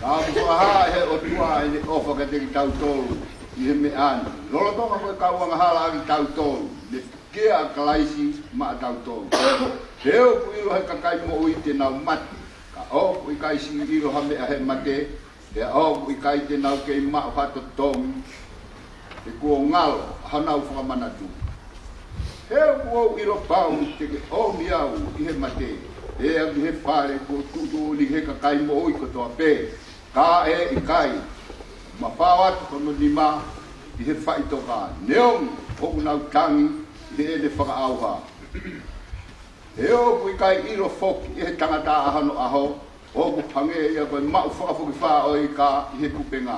Ka ʻoku fakahā ʻe he ʻOtua ʻene ʻofa kiate kitautolu ʻi he meʻa ni, lolotonga ko e kau angahala ʻa kitautolu, ne kia ʻa Kalaisi maʻatautolu. He ʻoku ʻilo ʻe he kakai moʻui te nau mate, ka ʻoku ʻikai siʻi ʻilo ha meʻa he mate, pea ʻoku ʻikai te nau kei maʻu ha totongi, he kuo ngalo ʻa honau fakamanatu. He ʻoku ou ʻilo pau te ke ʻomi au ʻi he mate, pea ki he fale kuo tuʻutuʻuni ʻe he kakai moʻui kotoa pē, ka ʻe ʻikai mafao atu hono nima ʻi he faʻitoka, neongo ʻoku nau tangi ʻi heʻene fakaʻauha. He ʻoku ʻikai ʻilo foki ʻe he tangata ʻa hono ʻaho, ʻoku hangē ia ko e maʻu fakafokifā ʻo e ika ʻi he kupenga,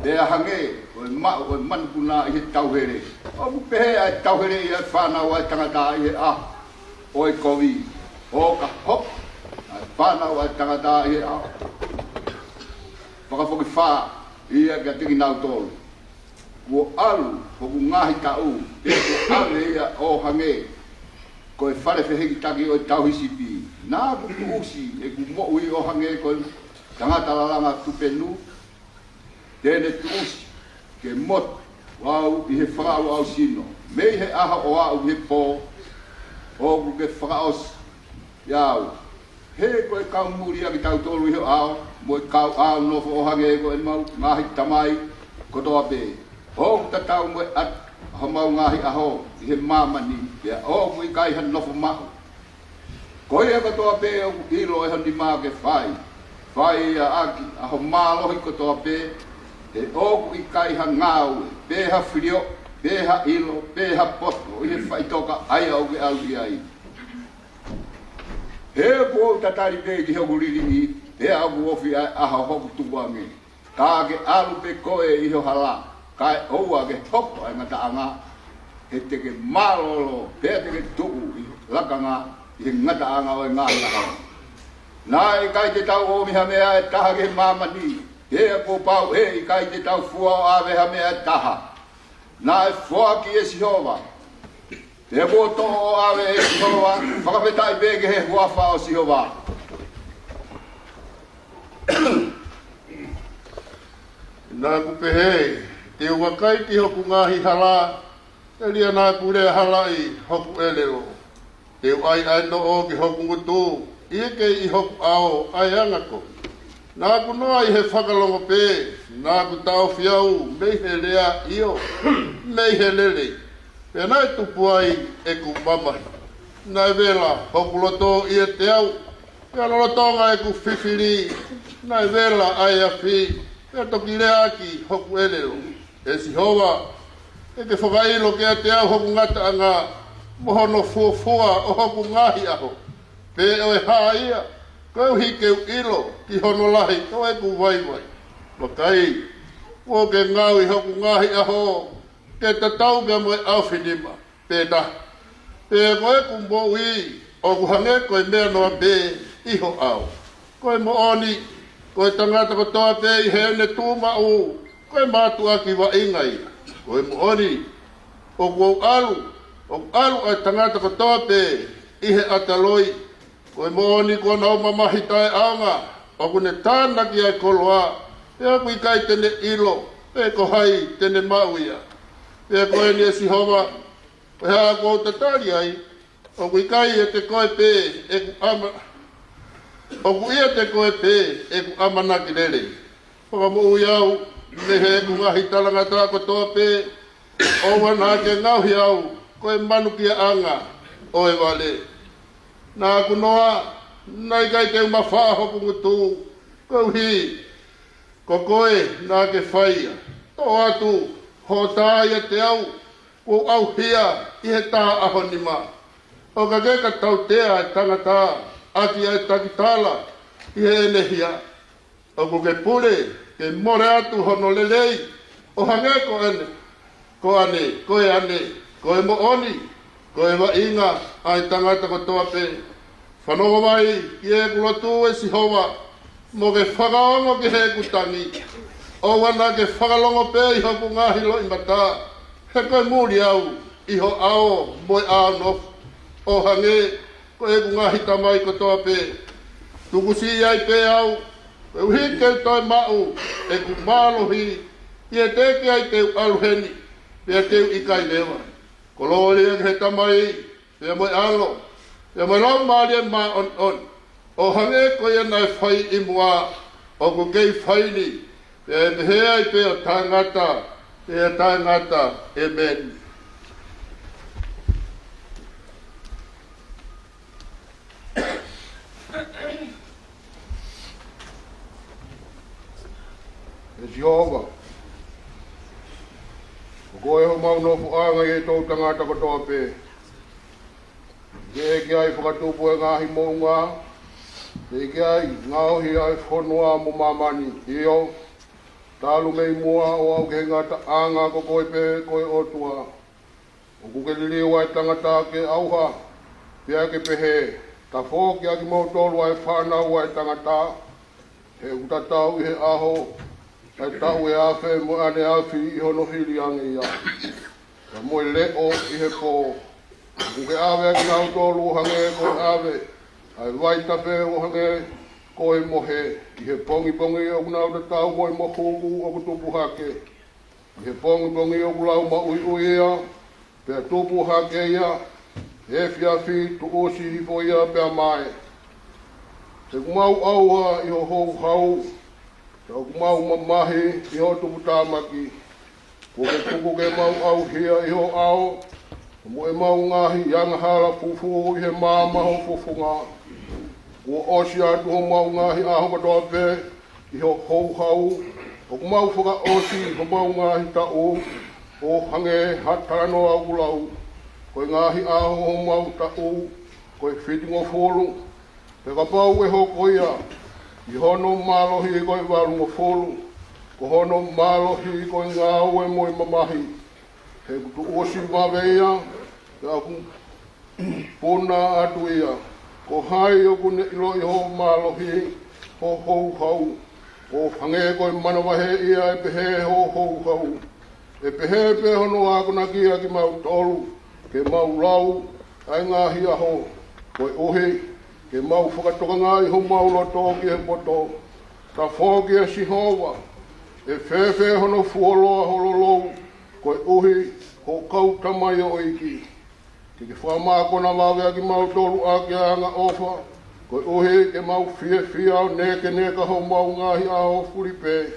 pea hangē ko e maʻu ʻo e manupuna ʻi he tauhele. ʻOku pehē ʻa e tauhele ia ʻa e fānau ʻa e tangata ʻi he ʻaho ʻo e kovi, ʻo ka hoko ʻa e fānau ʻa e tangata ʻi he ʻaho fakafokifā ia kiate kinautolu. Kuo ʻalu hoku ngaahi taʻu, pea kuo ʻave ia ʻo hangē ko e fale fehikitaki ʻo e tauhi sipi. Naʻa ku tuʻusi ʻeku moʻui ʻo hangē ko e tangata lalanga tupenu, te ne tuʻusi ke motu au ʻi he fakaʻauʻausino. Mei he ʻaho ʻo aʻu he pō ʻoku ke fakaʻosi ʻi au. He ko e kau muli ʻa kitautolu ʻi ho ʻao, mo e kau ʻao nofo ʻo hangē ko ʻemau ngaahi tamai kotoa pē. ʻOku tatau mo e ʻatu ʻa homau ngaahi ʻaho ʻi he māmani, pea ʻoku ʻikai ha nofo maʻu. Ko ia kotoa pē ʻoku ʻilo ʻe ho nima ke fai, fai ia ʻaki ʻa ho mālohi kotoa pē, he ʻoku ʻikai ha ngāue, pe ha filioʻi, pe ha ʻilo, pe ha poto ʻi he faʻitoka ʻa ia ʻoku ke ʻalu ki ai. He ʻoku ou tatali pē ki hoku liliʻi, pea ʻoku ofi ʻa e ʻaho hoku tukuange. Ka ke ʻalu pē koe ʻi ho hala, kae ʻoua ke hoko ʻa e ngataʻanga, he te ke mālōlō, pea te ke tuʻu ʻi he lakanga, he ngataʻanga ʻo e ngaahi ʻaho. Naʻe ʻikai te tau ʻomi ha meʻa ʻe taha ki māmani, pea kuo pau ʻe ʻikai te tau fua ʻo ʻave ha meʻa ʻe taha. Naʻe foaki ʻe Sihova, pea kuo toʻo ʻo ʻave ʻe Sihova, fakafetaʻi pē ki he huafa ʻo Sihova. Naʻa ku pehē, te u vakai ki hoku ngaahi hala, telia naʻa ku lea halaʻi hoku ʻelelo. Te u ʻai ʻa e noʻo ki hoku ngutu, ʻi he kei ʻi hoku ʻao ʻa e anga ko. Naʻa ku noa ʻi he fakalongo pē, naʻa ku taʻofi au mei he lea, ʻio, mei he lelei. Pea naʻe tupu ai ʻeku mamahi. Naʻe vela hoku loto ʻiate au, pea lolotonga ʻeku fifili, naʻe vela ʻa e afi, pea toki leaʻaki hoku ʻelelo. ʻE Sihova, ke ke fakaʻilo kiate au hoku ngataʻanga, mo hono fuofua ʻo hoku ngaahi ʻaho, pe ʻo e hā ia, koeʻuhi ke u ʻilo ki hono lahi ʻo ʻeku vaivai. Vakai, kuo ke ngaohi hoku ngaahi ʻaho, ke tatau pea mo e ʻaofinima, pe taha. Pea ko ʻeku moʻui, ʻoku hangē ko e meʻa noa pē ʻi ho ʻao. Ko e moʻoni, ko e tangata kotoa pē ʻi heʻene tuʻu maʻu, ko e mātuʻaki vaʻinga ia. Ko e moʻoni, ʻoku ou ʻalu, ʻoku ʻalu ʻa e tangata kotoa pē ʻi he ʻata loi. Ko e moʻoni kuo nau mamahi taʻeʻaonga, ʻoku ne tānaki ʻa e koloa, pea ʻoku ʻikai te ne ʻilo, pe ko hai te ne maʻu ia. Pea ko eni ʻe Sihova, ko e hā kuo u tatali ai, ʻoku ʻikai ʻiate koe pē ʻeku ʻama-, ʻoku ʻiate koe pē ʻeku ʻamanaki lelei. Fakamoʻui au mei heʻeku ngaahi talangataʻa kotoa pē, ʻoua naʻa ke ngaohi au ko e manukiaʻanga ʻo e vale. Naʻa ku noa, naʻe ʻikai te u mafā hoku ngutu, koeʻuhi ko koe naʻa ke fai ia. Toʻo atu ho tā ʻiate au, kuo u ʻauhia ʻi he tā ʻaho nima. ʻO ka ke ka tautea ʻa e tangata ʻaki ʻa e takitala ʻi heʻene hia, ʻoku ke pule ke mole atu hono lelei, ʻo hangē ko ʻene, ko ʻene, ko e ʻene, ko e moʻoni, ko e vaʻinga ʻa e tangata kotoa pē. Fanongo mai ki heʻeku lotu ʻe Sihova, mo ke fakaongo ki heʻeku tangi. ʻOua naʻa ke fakalongo pē ʻi hoku ngaahi loʻimata, he ko e muli au ʻi ho ʻao mo e ʻao nofo, ʻo hangē ko ʻeku ngaahi tamai kotoa pē. Tukusiʻi ai pē au, koeʻuhi ke u toe maʻu ʻeku mālohi, ʻi he teʻeki ai te u ʻalu heni, pea te u ʻikai leva. Kolōlia ki he Tamai, pea mo e ʻAlo, pea mo e Laumālie Māʻoniʻoni, ʻo hangē ko ia naʻe fai ʻi muʻa, ʻoku kei fai ni, pea ʻe pehē ai pē ʻo taʻengata, pea taʻengata. ʻĒmeni. ʻE Sihova, ko koe homau nofoʻanga ʻi he toʻutangata kotoa pē. ʻIkai ke ai fakatupu e ngaahi moʻunga, ʻikai ke ai ngaohi ʻa e fonua mo māmani. ʻIo, talu mei muʻa ʻo aʻu ki he ngataʻanga, ko koe pē ko e ʻOtua. ʻOku ke liliu ʻa e tangata ke ʻauha, pea ke pehē, tafoki ʻa kimoutolu ʻa e fānau ʻa e tangata, he ʻoku tatau ʻi he ʻaho ʻa e taʻu ʻe afe mo e ʻaneafi ʻi hono hili ange ia, pea mo e leʻo ʻi he pō. ʻOku ke ʻave ʻa kinautolu ʻo hangē ko e ʻave ʻa e vaitafe, ʻo hangē ko e mohe. ʻI he pongipongi ʻoku nau tatau mo e mohuku ʻoku tupu hake. ʻI he pongipongi ʻoku lau maʻuiʻui ia, pea tupu hake ia, he efiafi tuʻusi hifo ia pea mae. He ʻoku mau ʻauha ʻi ho houhau, pea ʻoku mau mamahi ʻi ho tuputāmaki. Kuo ke tuku ke mau ʻauhia ʻi ho ʻao, mo ʻemau ngaahi angahala fufū ʻi he maama ho fofonga. Kuo ʻosi atu homau ngaahi ʻaho kotoa pē ʻi ho houhau, ʻoku mau fakaʻosi homau ngaahi taʻu, ʻo hangē ha talanoa ʻoku lau. Ko e ngaahi ʻaho homau taʻu ko e fitungofulu, pea kapau ʻe hoko ia ʻi hono mālohi ko e valungofulu, ko hono mālohi ko e ngāue mo e mamahi. He ʻoku tuʻusi vave ia, pea ʻoku puna atu ia. Ko hai ʻoku ne ʻiloʻi hoʻo mālohi, hoʻo houhau? ʻO hangē ko e manavahē ia ʻe pehē hoʻo houhau. ʻE pehē pē hono akonaki ʻa kimautolu, ke mau lau ʻa e ngaahi ʻaho, koeʻuhi ke mau fakatokangaʻi homau loto ki he poto. Tafoki ʻe Sihova, ʻe fēfē hono fuoloa ho lolou, koeʻuhi ko hoʻo kau tamaioʻeiki? Ke ke fakamākona vave ʻa kimautolu ʻaki ʻa e angaʻofa, koeʻuhi ke mau fiefia ʻo nekeneka homau ngaahi ʻaho fuli pē.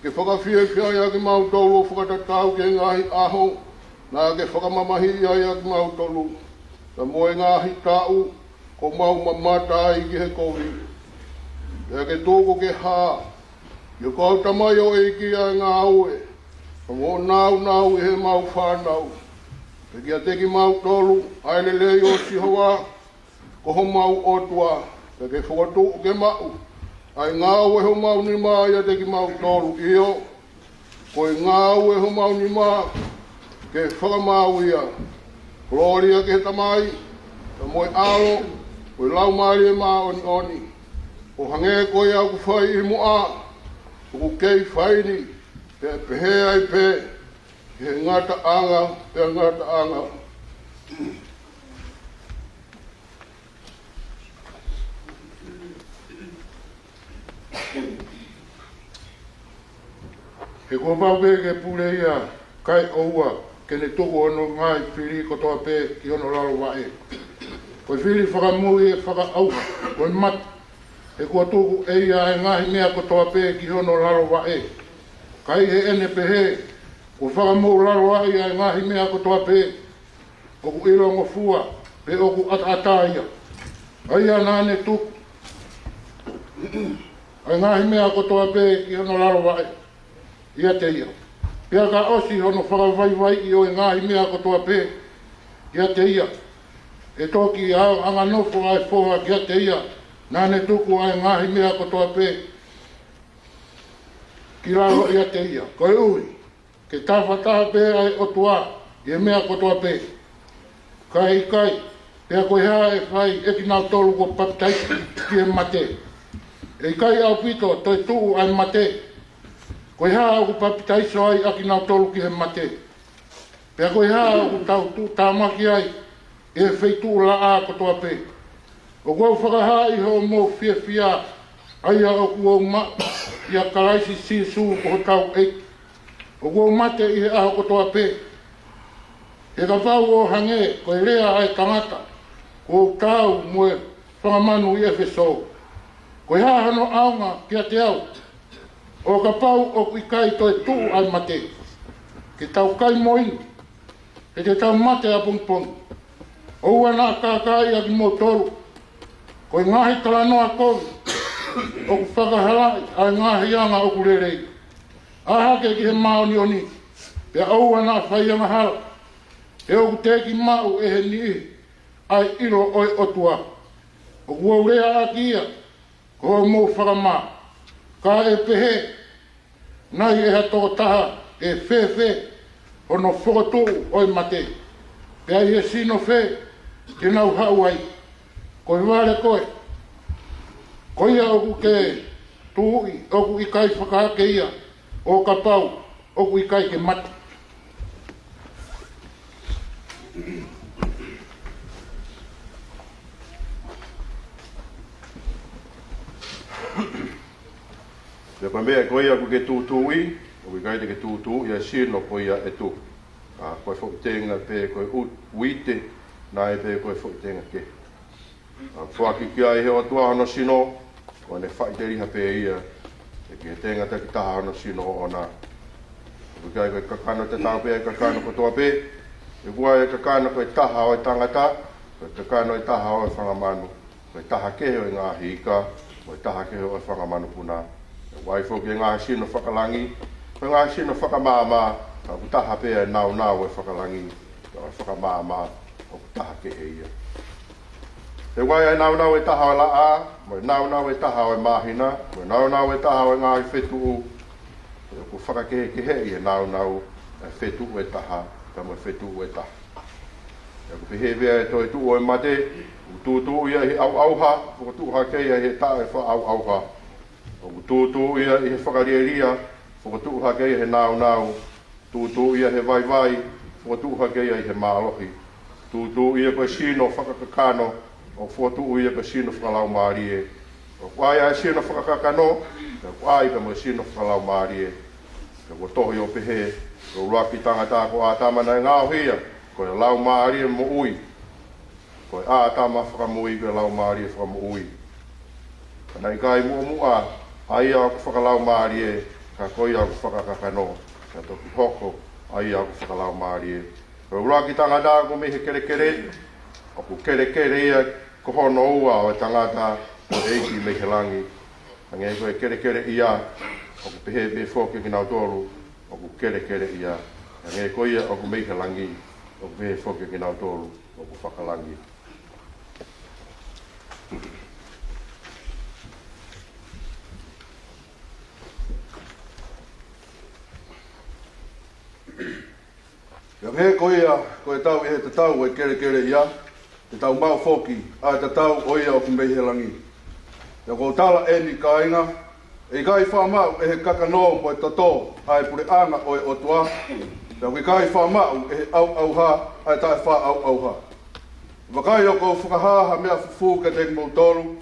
Ke fakafiefiaʻi ʻa kimautolu ʻo fakatatau ki he ngaahi ʻaho naʻa ke fakamamahiʻi ai ʻa kimautolu, pea mo e ngaahi taʻu kuo mau mamata ai ki he kovi. Pea ke tuku ke hā ʻi hoʻo kau tamaioʻeiki ʻa e ngāue, pea mo e nāunau ʻi heʻemau fānau. Pea kiate kimautolu ʻa e lelei ʻo Sihova ko homau ʻOtua, pea ke fokotuʻu ke maʻu ʻa e ngāue ʻa homau nima ʻiate kimautolu, ʻio, ko e ngāue ʻa homau nima ke fakamaau ia. Kolōlia ki he Tamai, pea mo e ʻAlo, mo e Laumālie Māʻoniʻoni, ʻo hangē ko ia ʻoku fai ʻi muʻa, ʻoku kei fai ni, pea pehē ai pē, ʻi he ngataʻanga pea ngataʻanga. He kuo pau pē ke pule ia, kae ʻoua ke ne tuku hono ngaahi fili kotoa pē ki hono lalo vaʻe. Ko e fili fakamui ʻe fakaʻauha, ko e mate. He kuo tuku ʻe ia ʻa e ngaahi meʻa kotoa pē ki hono lalo vaʻe. Ka ʻi heʻene pehē, kuo fakamoʻulaloaʻi ʻa e ngaahi meʻa kotoa pē, ʻoku ʻilongofua, pe ʻoku ʻataʻatā ia. ʻA ia naʻa ne tuku ʻa e ngaahi meʻa kotoa pē ki hono lalo vaʻe ʻiate ia. Pea ka ʻosi hono fakavaivaiʻi ʻo e ngaahi meʻa kotoa pē ʻiate ia, ʻe toki ʻa-, anganofo ʻa e foha kiate ia naʻa ne tuku ʻa e ngaahi meʻa kotoa pē ki lalo ʻiate ia. Koeʻuhi ke tafataha pē ʻa e ʻOtua ʻi he meʻa kotoa pē, kae ʻikai, pea ko e hā ʻe fai ʻe kinautolu kuo papitaiso ki he mate? ʻE ʻikai ʻaupito toe tuʻu ʻa e mate. Ko e hā ʻoku papitaiso ai ʻa kinautolu ki he mate? Pea ko e hā ʻoku tau tuʻutāmaki ai ʻi he feituʻu laʻā kotoa pē? ʻOku ou fakahā ʻi hoʻomou fiefia, ʻa ia ʻoku ou maʻu ʻia Kalaisi Sīsū ko hotau ʻEiki. ʻOku ou mate ʻi he ʻaho kotoa pē. He kapau ʻo hangē ko e lea ʻa e tangata, kuo u taau mo e fanga manu ʻi ʻEfesō, ko e hā hono ʻaonga kiate au? ʻO kapau ʻoku ʻikai toe tuʻu ʻa e mate, ke tau kai mo inu, he te tau mate ʻapongipongi. ʻOua naʻa kākaaʻi ʻa kimoutolu, ko e ngaahi talanoa kovi ʻoku fakahalaʻi ʻa e ngaahi anga ʻoku lelei. ʻĀ hake ki he māʻoniʻoni, pea ʻoua naʻa fai angahala, he ʻoku teʻeki maʻu ʻe he niʻihi ʻa e ʻilo ʻo e ʻOtua. ʻOku ou lea ʻaki ia ko hoʻomou fakamā. Ka ʻe pehē nai ʻe ha tokotaha, ʻe fēfē hono fokotuʻu ʻo e mate? Pea ʻi he sino fē te nau haʻu ai? Ko e vale koe, ko ia ʻoku ke tuʻi, ʻoku ʻikai fakahake ia, ʻo kapau ʻoku ʻikai ke mate? Pea ko e meʻa ko ia ʻoku ke tūtuuʻi, ʻoku ʻikai te ke tūtuuʻi ʻa e sino ko ia ʻe tuʻu. ʻA, ko e foʻi tenga pē ko e u-, uite, naʻe pē ko e foʻi tenga kehe. ʻA, foaki ki ai ʻe he ʻOtua hono sino, ʻo ne faʻiteliha pē ia, ʻe ki he tenga takitaha hono sino ʻoʻona. ʻOku ʻikai ko e kakano tatau pē ʻa e kakano kotoa pē, he ʻoku ʻi ai e kakano ko e taha ʻo e tangata, ko e kakano ʻe taha ʻo e fanga manu, ko e taha kehe ʻo e ngaahi ika, ko e taha kehe ʻo e fanga manupuna. ʻOku ʻi ai foki e ngaahi sino fakalangi, ko e ngaahi sino fakamāmā, ka ʻoku taha pē ʻa e nāunau ʻo e fakalangi, ka ʻo e fakamāmā ʻoku taha kehe ia. He ʻoku ʻi ai e nāunau ʻe taha ʻo e laʻā, mo e nāunau ʻe taha ʻo e māhina, mo e nāunau ʻe taha ʻo e ngaahi fetuʻu, he ʻoku fakakehekeheʻi e nāunau ʻa e fetuʻu ʻe taha, pea mo e fetuʻu ʻe taha. Pea ʻoku pehē pē ʻa e toetuʻu ʻo e mate, ʻoku tūtuuʻi ia ʻi he ʻauʻauha, fokotuʻu hake ia ʻi he taʻefaʻaʻauʻauha. ʻOku tūtuuʻi ia ʻi he fakalielia, fokotuʻu hake ia ʻi he nāunau. Tūtuuʻi ia ʻi he vaivai, fokotuʻu hake ia ʻi he mālohi. Tūtuuʻi ia ko e sino fakakakano, ʻoku fokotuʻu ia ko e sino fakalaumālie. ʻOku ʻi ai ʻa e sino fakakakano, pea ʻoku ʻi ai pea mo e sino fakalaumālie. Pea kuo tohi ʻo pehē, ko e ʻuluaki tangata ko ʻĀtama naʻe ngaohi ia ko e laumālie moʻui. Ko e ʻĀtama fakamui ko e laumālie fakamoʻui. Ka naʻe ʻikai muʻomuʻa ʻa ia ʻoku fakalaumālie, ka ko ia ʻoku fakakakano, ka toki hoko ʻa ia ʻoku fakalaumālie. Ko e ʻuluaki tangata ʻoku mei he kelekele, ʻoku kelekele ia ko hono ua ʻo e tangata, ko e ʻEiki mei he langi. Hangē ko e kelekele ia, ʻoku pehē pē foki kinautolu ʻoku kelekele ia. Hangē ko ia ʻoku mei he langi, ʻoku pehē foki kinautolu ʻoku fakalangi. Pea hangē ko ia, ko e tau ʻi he tatau ʻo e kelekele ia, te tau maʻu foki ʻa e tatau ʻo ia ʻoku mei he langi. Pea ʻoku ou tala eni kāinga, ʻe ʻikai faʻa maʻu ʻe he kakano mo e toto ʻa e puleʻanga ʻo e ʻOtua, pea ʻoku ʻikai faʻa maʻu ʻe he ʻauʻauha ʻa e taʻefaʻaʻauʻauha. Vakai ʻoku ou fakahā ha meʻa fufū kiate kimoutolu,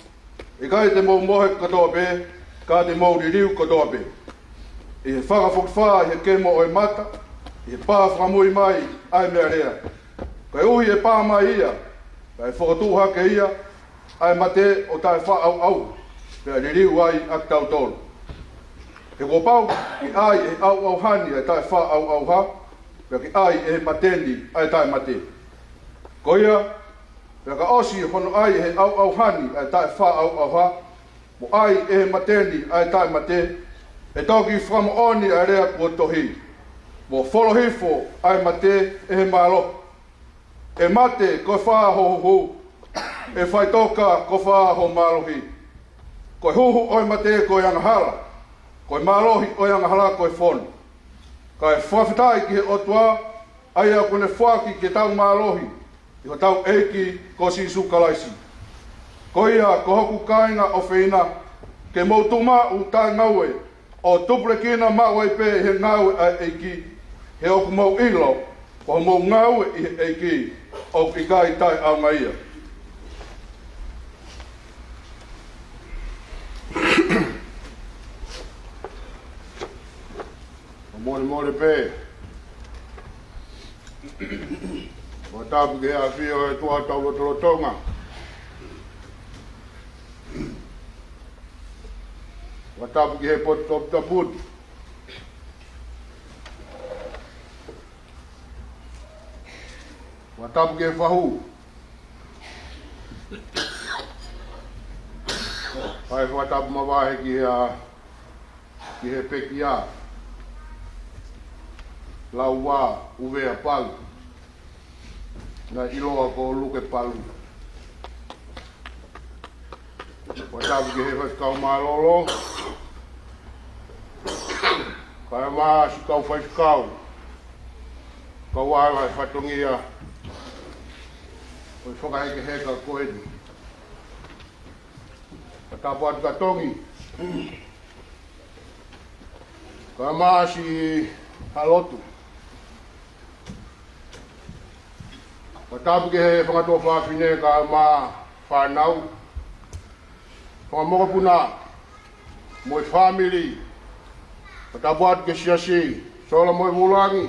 ʻikai te mou mohe kotoa pē, ka te mou liliu kotoa pē. ʻI he fakafokifā ʻi he kemo ʻo e mata, ʻi he pā fakamui mai ʻa e meʻalea. Koeʻuhi ʻe pā mai ia, kae fokotuʻu hake ia ʻa e mate ʻo taʻefaʻaʻauʻauha, pea liliu ai ʻa kitautolu. He kuo pau ke ʻai ʻe he ʻauʻauha ni ʻa e taʻefaʻaʻauʻauha, pea ke ʻai ʻe he mate ni ʻa e taʻemate. Ko ia, pea ka ʻosi hono ʻai ʻe he ʻauʻauha ni ʻa e taʻefaʻaʻauʻauha, mo ʻai ʻe he mate ni ʻa e taʻemate, ʻe toki fakamoʻoni ʻa e lea kuo tohi, mo folo hifo ʻa e mate ʻe he mālohi. ʻE mate, ko e fē ho huhu? ʻE faʻitoka, ko e fē ho mālohi? Ko e huhu ʻo e mate ko e angahala, ko e mālohi ʻo e angahala ko e fono. Kae fakafetaʻi ki he ʻOtua, ʻa ia ʻoku ne foaki ke tau mālohi ʻi hotau ʻEiki ko Sīsū Kalaisi. Ko ia, ko hoku kāinga ʻofeina, ke mou tuʻu maʻu taʻengaue, ʻo tupulekina maʻu ai pē ʻi he ngāue ʻa e ʻEiki, he ʻoku mou ʻilo, ko hoʻomou ngāue ʻi he ʻEiki, ʻoku ʻikai taʻeʻaonga ia. Molemole pē. Fakatapu ki he ʻafio ʻa e ʻOtua ʻi hotau lotolotonga. Fakatapu ki he potu toputapu. Fakatapu ki he fahu. Kae fakatapu makehe ki he, ki he pekia, Lauvā ʻUvea Palu, naʻe ʻiloa ko Luke Palu. Fakatapu ki he faifekau mālōlō, kae ʻumaʻā siʻi kau faifekau, kau ala he fatongia ʻo e fakahekeheka ko eni. Fakatapu atu kia Tongi, kae ʻumaʻā siʻi haʻa lotu. Fakatapu ki he fanga tuofāfine kae ʻumaʻā fānau, fanga mokopuna mo e fāmili. Fakatapu atu ki he siasi, Sola mo e Vulangi,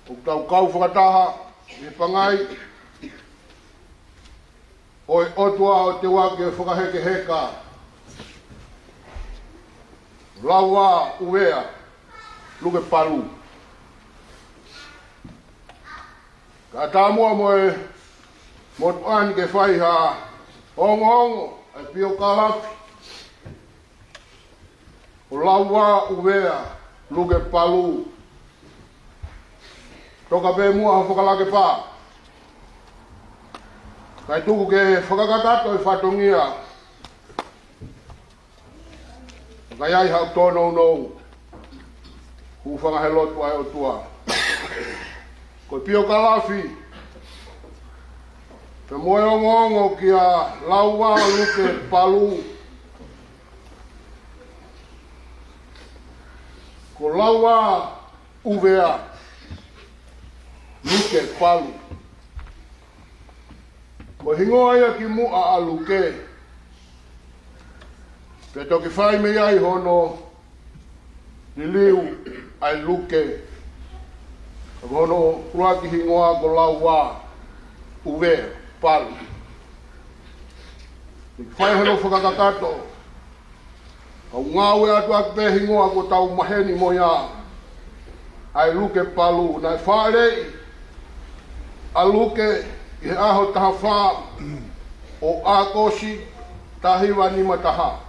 ʻoku tau kau fakataha ʻi he pangai ʻo e ʻOtua ʻo Teuaki ʻo e fakahekeheka, Lauvā ʻUvea Luke Palu. Kae ʻatā muʻa mo e motuʻa ni ke fai ha ongoongo ʻa e piokalafi ʻo Lauvā ʻUvea Luke Palu. Toka pē muʻa ha fakalakepa, kae tuku ke fakakakato e fatongia, kae ʻai haʻo tōnounou, hūfanga he lotu ʻa e ʻOtua. Ko e piokalafi Pea mo e ongoongo kia Lauvā Luke Palu, ko Lauvā ʻUvea Luke Palu. Ko e hingoa ia kimuʻa ʻa Luke, pea toki fai mei ai hono liliu ʻa e Luke. Ko hono ʻuluaki hingoa ko Lauvā ʻUvea Palu. Toki fai hono fakakakato, kau ngāue atu ʻaki pē hingoa kuo tau maheni mo ia, ʻa e Luke Palu. Naʻe fāʻeleʻi ʻa Luke ʻi he ʻaho taha fā ʻo ʻAokosi, taha hiva nima taha.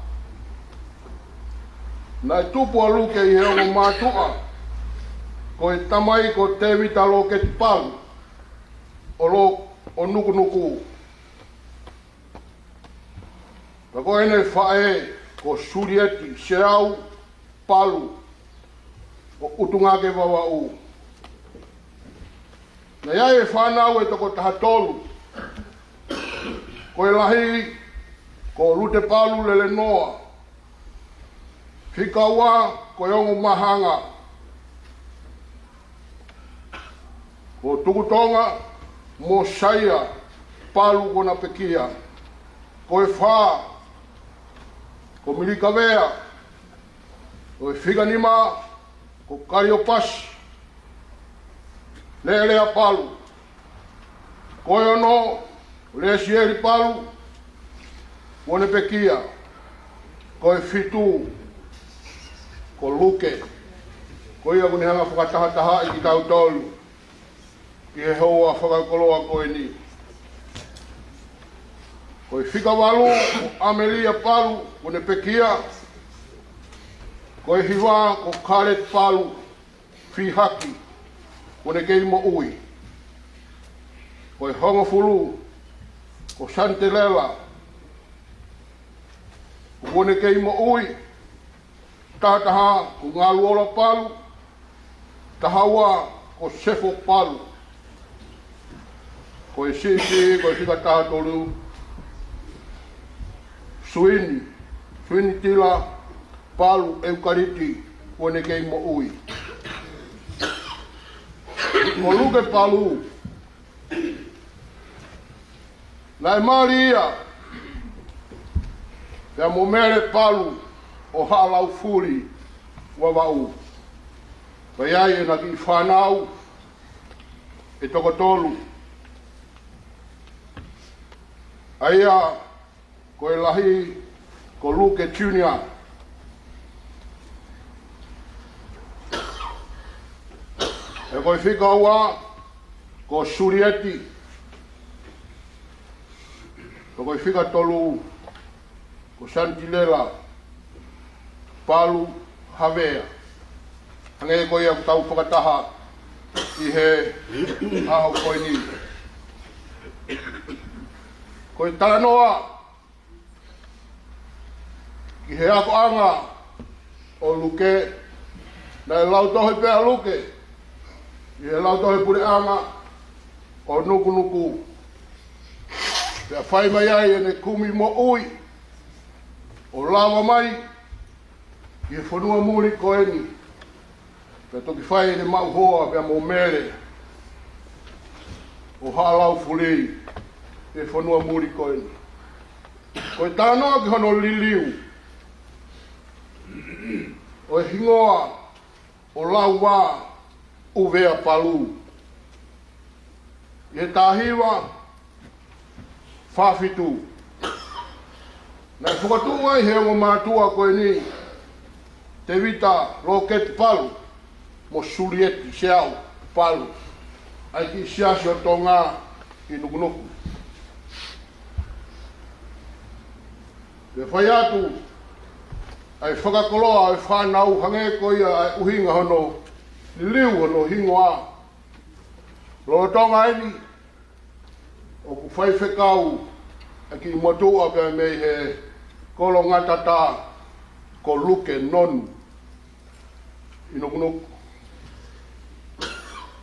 Naʻe tupu ʻa Luke ʻi he ongo mātuʻa ko e tamai ko Tēvita Lōketi Palu ʻo Lo-, ʻo Nukunuku. Pea ko ʻene faʻē ko Sulieti Seau Palu ʻo ʻUtungake, Vavaʻu. Naʻe ʻi ai e fānau ʻe toko taha tolu. Ko e lahi ko Lute Palu Lelenoa. Fika ua ko e ongo māhanga ko Tukutonga Mosaia Palu kuo na pekia. Ko e fā ko Milikavea. Ko e fika nima ko Kaliopasi Lelea Palu. Ko e ono ko Lesieli Palu kuo ne pekia. Ko e fitu ko Luke. Ko ia kuo ne hanga ʻo fakatahatahaʻi kitautolu ʻi he houa fakakoloa ko eni. Ko e fika valu ko ʻAmelia Palu kuo ne pekia. Ko e hiva ko Kaleti Palu Fihaki kuo ne kei moʻui. Ko e hongofulu ko Sanitelela kuo ne kei moʻui. Taha taha ko Ngaluola Palu. Taha ua ko Sefo Palu. Ko e siʻisiʻi ko e fika taha tolu Suini, Suini Tila Palu ʻEukaliti kuo ne kei moʻui. Ko Luke Palu naʻe mali ia pea mo Mele Palu ʻo Haʻalaufuli, Vavaʻu. Pea ʻi ai ʻena kiʻi fānau ʻe toko tolu. ʻA ia ko e lahi ko Luke Junior. Pea ko e fika ua ko Sulieti. Pea ko e fika tolu ko Sanitilela Palu Havea. Hangē ko ia ʻoku tau fakataha ʻi he ʻaho ko eni. Ko e talanoa ki he akoʻanga ʻo Luke, naʻe lautohi pē ʻa Luke ʻi he Lautohi Puleʻanga ʻo Nukunuku. Pea fai mai ai ʻene kumi moʻui ʻo lava mai ki he fonua muli ko eni. Pea toki fai ʻene maʻu hoa pea mo Mele ʻo Haʻalaufuli he fonua muli ko eni. Ko e talanoa ki hono liliu ʻo e hingoa ʻo Lauvā ʻUvea Palu. ʻI he taha hiva fā fitu, naʻe fokotuʻu ai he ongo mātuʻa ko eni, Tēvita Lōketi Palu mo Sulieti Seau Palu, ʻa e kiʻi siasi ʻo Tonga ʻi Nukunuku. Pea fai atu ʻa e fakakoloa ʻo e fānau hangē ko ia ʻa e ʻuhinga hono liliu hono hingoa. Lolotonga eni ʻoku faifekau ʻa e kiʻi motuʻa pea mei he Kolongatata ko Luke Nonu ʻi Nukunuku.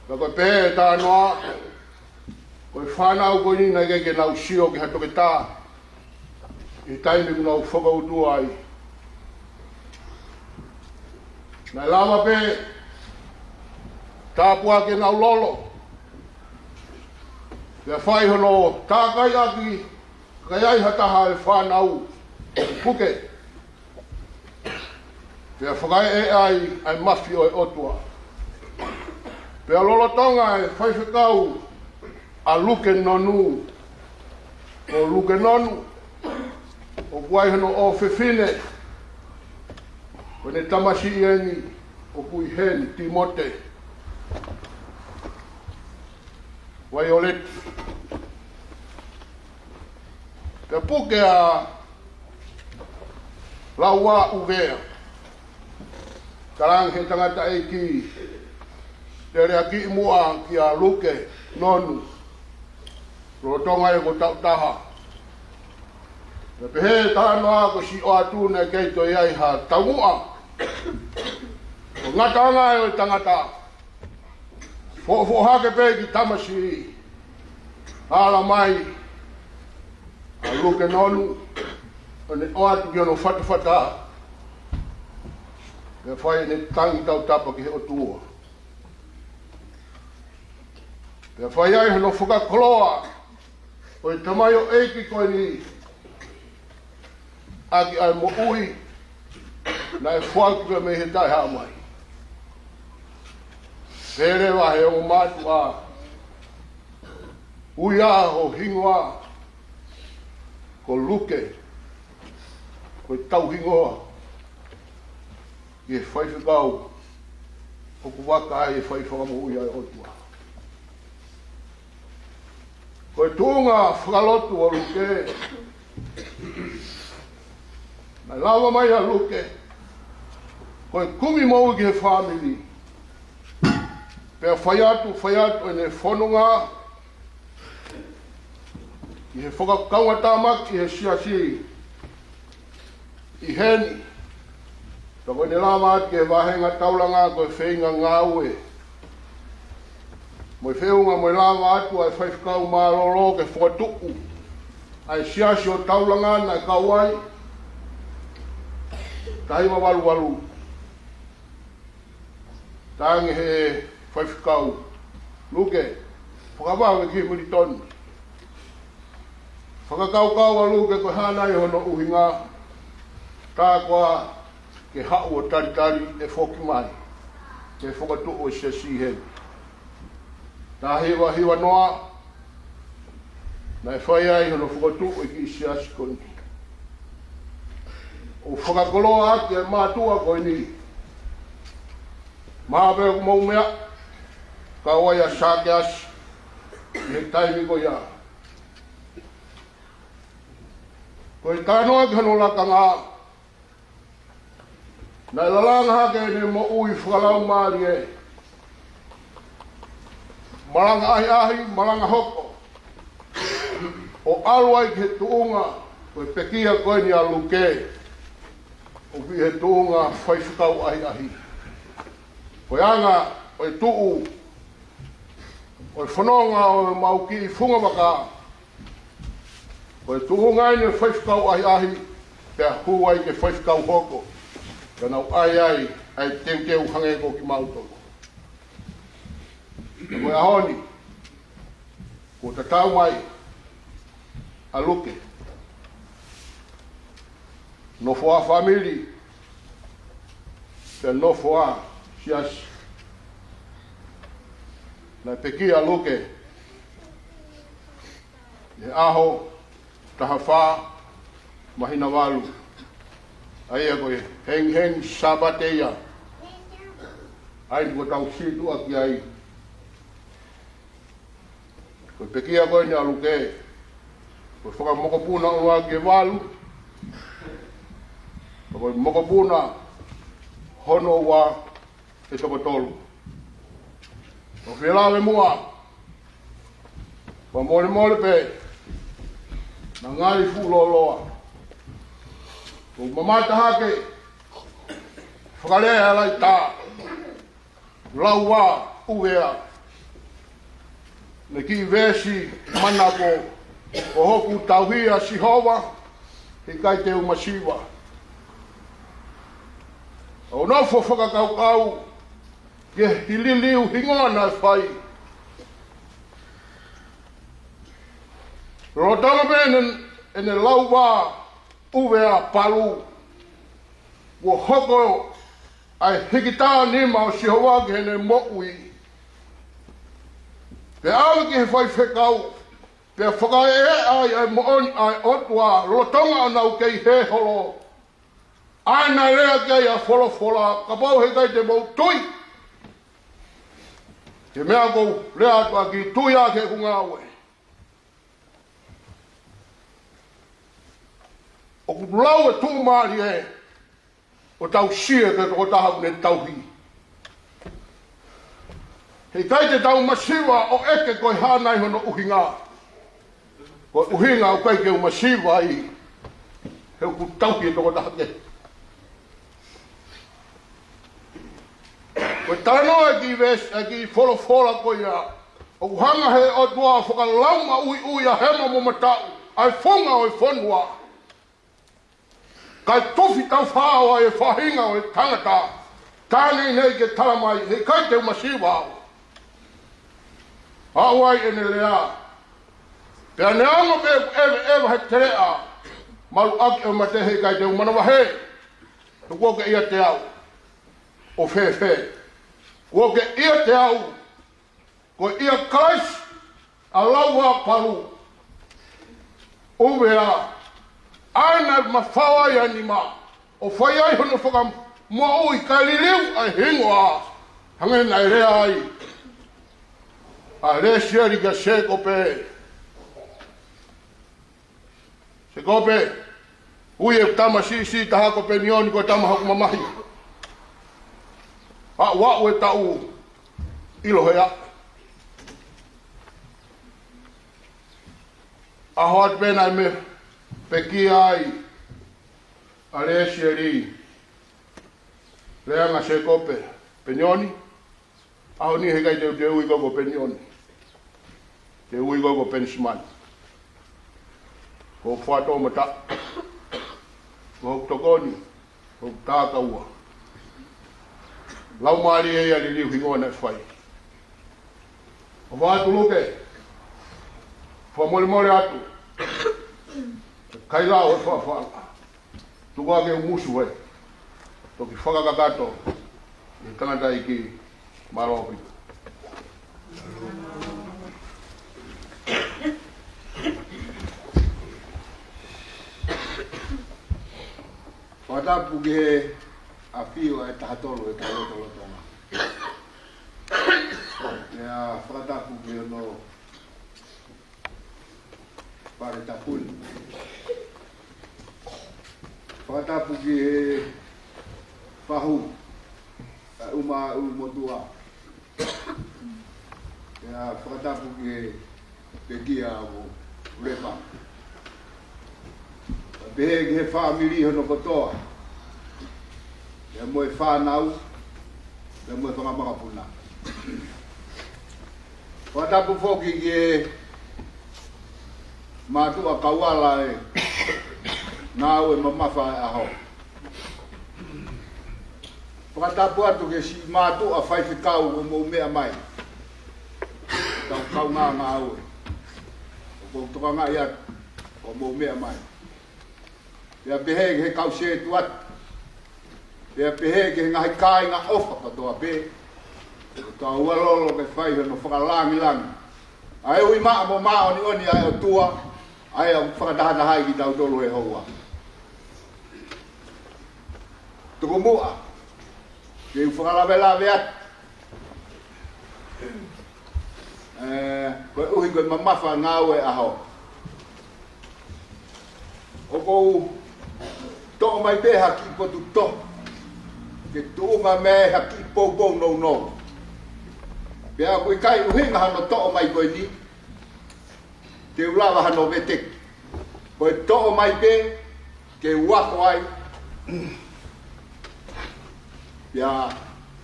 Pea ko e pehē ʻe he talanoa, Ko e fānau ko eni naʻe ʻikai ke nau sio ki ha toketā ʻi he taimi ʻoku nau fakautua ai. Naʻe lava pē tāpuakiʻi ʻenau lolo, pea fai hono tākai ʻaki, ka ʻi ai ha taha ʻe fānau puke, pea fakaeʻa ai ʻa e mafi ʻo e ʻOtua. Pea lolotonga e faifekau ʻa Luke Nonu, ko Luke Nonu, ʻoku ʻi ai hono ʻofefine, ko ʻene tamasiʻi eni, ʻoku ʻi heni, Timote Vaioleti. Pea puke ʻa Laua ʻUvea, talaange ʻe he tangataʻeiki, teleʻaki muʻa kia Luke Nonu, lolotonga ē ko e taʻu taha. Pea pehē talanoa ko e siʻi ʻoatu naʻe ʻikai toe ʻi ai ha taumuʻa. Ko e ngataʻanga ʻo e tangata, foʻofoʻo hake pē ki tamasiʻi, ala mai ʻa Luke Nonu, ʻo ne ʻoatu ki hono fatafata, pea fai ʻene tangi tautapa ki he ʻOtua. Pea fai ai hono fakakoloa ʻo e tamaioʻeiki ko eni ʻaki ʻa e moʻui naʻe foaki mei he Taʻehāmai. Pea leva he ongo mātuʻa, ui ʻa hono hingoa ko Luke, ko e tauhingoa ʻi he faifekau ʻoku vaka ai e fai fakamoʻui ʻa e ʻOtua. Ko e tuʻunga fakalotu ʻo Luke, naʻe lava mai ʻa Luke ko e kumi moʻui ki he fāmili, pea fai atu, fai atu ʻene fononga ʻi he fakakaungātāmaki ʻi he siasi ʻi heni. Pea ko ʻene lava atu ki he vāhenga taulanga ko e feinga ngāue, mo e feʻunga mo e lava atu ʻa e faifekau mālōlō ke fokotuʻu ʻa e siasi ʻo taulanga naʻe kau ai, taha hiva valu valu. Talaange ʻe he faifekau, Luke, fakavave ki Militoni. Fakakaukau ʻa Luke ko e hā nai hono ʻuhinga, tā koā ke haʻu ʻo talitali ʻe foki mai ke fokotuʻu e siasi heni. Taha hiva hiva noa, naʻe fai ai hono fokotuʻu e kiʻi siasi ko eni. ʻOku fakakoloa ʻaki e mātuʻa ko eni, mahalo pē ʻoku mou meaʻi, kau ai ʻa Sakeasi ʻi he taimi ko ia. Ko e talanoa ki hono lakanga, naʻe lalanga hake ʻene moʻui fakalaumālie, malanga ʻahiʻahi, malanga hoko, ʻo ʻalu ai ki he tuʻunga ko e pekia ko eni ʻa Luke, ʻoku ʻi he tuʻunga faifekau ʻahiʻahi. Ko e anga ʻo e tuʻu ʻo e fononga ʻo ʻemau kiʻi fungavaka, ko e tuʻunga eni ʻo e faifekau ʻahiʻahi, pea hū ai ki he faifekau hoko, pea nau ʻai ai ʻa e teuteu hangē ko kimautolu. Ko e ʻaho ni, kuo tatau mai ʻa Luke, nofo ʻa fāmili, pea nofo ʻa siasi. Naʻe pekia ʻa Luke ʻi he ʻaho taha fā māhina valu, ʻa ia ko e hengihengi Sāpate ia, ʻa ia kuo tau sītuʻa ki ai. Ko e pekia ko eni ʻa Luke, ko e fanga mokopuna ʻuluaki ʻe valu, ko e mokopuna hono ua ʻe toko tolu. ʻOku ou fie lave muʻa, fakamolemole pē, naʻa ngali fuʻu lōloa. ʻOku ou mamata hake, fakalea ʻa e laitā, Laua ʻUvea. Ne kiʻi veesi manako, ko hoku tauhi ʻa Sihova, heʻikai te u masiva. ʻO nofo fakakaukau ki he liliu hingoa naʻe fai. Lolotonga pē ʻene, ʻene lauvā ʻuvea palu, kuo hoko ʻa e hikitā nima ʻo Sihova ki heʻene moʻui. Pea ʻalu ki he faifekau, pea fakaeʻa ai ʻa e moʻoni ʻa e ʻOtua, lolotonga ʻo nau kei hē holo. ʻA ē naʻe lea ki ai ʻa e folofola, kapau heʻikai te mou tui ki he meʻa ʻoku ou lea atu ʻaki, tui ā ki heʻeku ngāue. ʻOku lau e tuʻumālie ʻo tau sio ki he tokotaha ʻoku ne tauhi. Heʻikai te tau masiva ʻo ʻeke ko e hā nai hono ʻuhinga. Ko e ʻuhinga ʻoku ʻikai ke u masiva ai, he ʻoku tauhi e tokotaha kehe. Ko e talanoa e kiʻi veesi, e kiʻi folofola ko ia, ʻoku hanga he ʻOtua ʻo fakalaumāʻuiʻui ʻa hema mo mataʻu, ʻa e funga ʻo e fonua. Kae tufi tau fao ai e faʻahinga ʻo e tangata, tā neʻineʻi ke tala mai, heʻikai te u masiva au. Aʻu ai ʻene lea. Pea neongo pē ʻeku ʻeveʻeva he teleʻa, maluʻaki ʻo e mate, heʻikai te u manavahē. He kuo ke ʻiate au. ʻO fēfē? Kuo ke ʻiate au. Ko ia Kalaisi, ʻa e lauvā palu, ʻuvea, ʻa ē naʻe mafao ai ʻa e nima, ʻo fai ai hono fakamoʻui kae liliu ʻa e hingoa, hangē naʻe lea ai ʻa Lesieli kia Sēkope. Sēkope, ui e tama siʻisiʻi taha ko Penioni ko e tama hoku mamahi. Aʻu aʻu e taʻu, ʻilo he aʻu. ʻAho atu pē naʻe pekia ai ʻa Lesieli, lea ange ʻa Sēkope, Penioni, ʻaho ni heʻikai te u, te u ui koe ko Penioni. Te u ui koe ko Penisimani. Ko hoku fakamātoato, ko hoku tokoni, ko hoku takaua. Laumālie ia liliu hingoa naʻe fai. ʻOfa atu Luke, fakamolemole atu. ʻIkai lau e fakafaʻa. Tuku ā ke u musu ai. Toki fakakakato ʻi he tangataʻeiki, mālō ʻaupito. Fakatapu ki he ʻafio ʻa e taha tolu ʻo e kau lotolotonga. ʻIo, fakatapu ki hono Fale Tapu ni. Fakatapu ki he fahu, ʻa e ʻUmaʻā ʻUlumotuʻa. ʻIo, fakatapu ki he pekia ʻo Lepa. Pehē ki he fāmili hono kotoa. ʻIo, mo e fānau, ʻio, mo e fanga makapuna. Fakatapu foki ki he mātuʻa kau ala ʻo e ngāue mamafa ʻo e ʻaho. Fakatapu atu ki he siʻi mātuʻa faifekau ʻoku mou meʻa mai. Tau kaungā ngāue. ʻOku ou tokangaʻi atu ʻoku mou meʻa mai. Pea pehē ki he kau sētuata. Pea pehē ki he ngaahi kāinga ʻofa kotoa pē. Tau ʻalu loloto ke fai hono fakalangilangi ʻa e ui maʻa mo māʻoniʻoni ʻa e ʻOtua, ʻa ia ʻoku fakatahatahaʻi kitautolu he houa. Tuku muʻa ke u fakalavelave atu, ē, koeʻuhi ko e mamafa ngāue ʻaho. ʻOku ou toʻo mai pē ha kiʻi potu toho ke tuʻunga mei ha kiʻi poupou nounou. Pea ʻoku ʻikai ʻuhinga hano toʻo mai ko eni, te u lava hano veteki. Ko e toʻo mai pē ke u ako ai. Pea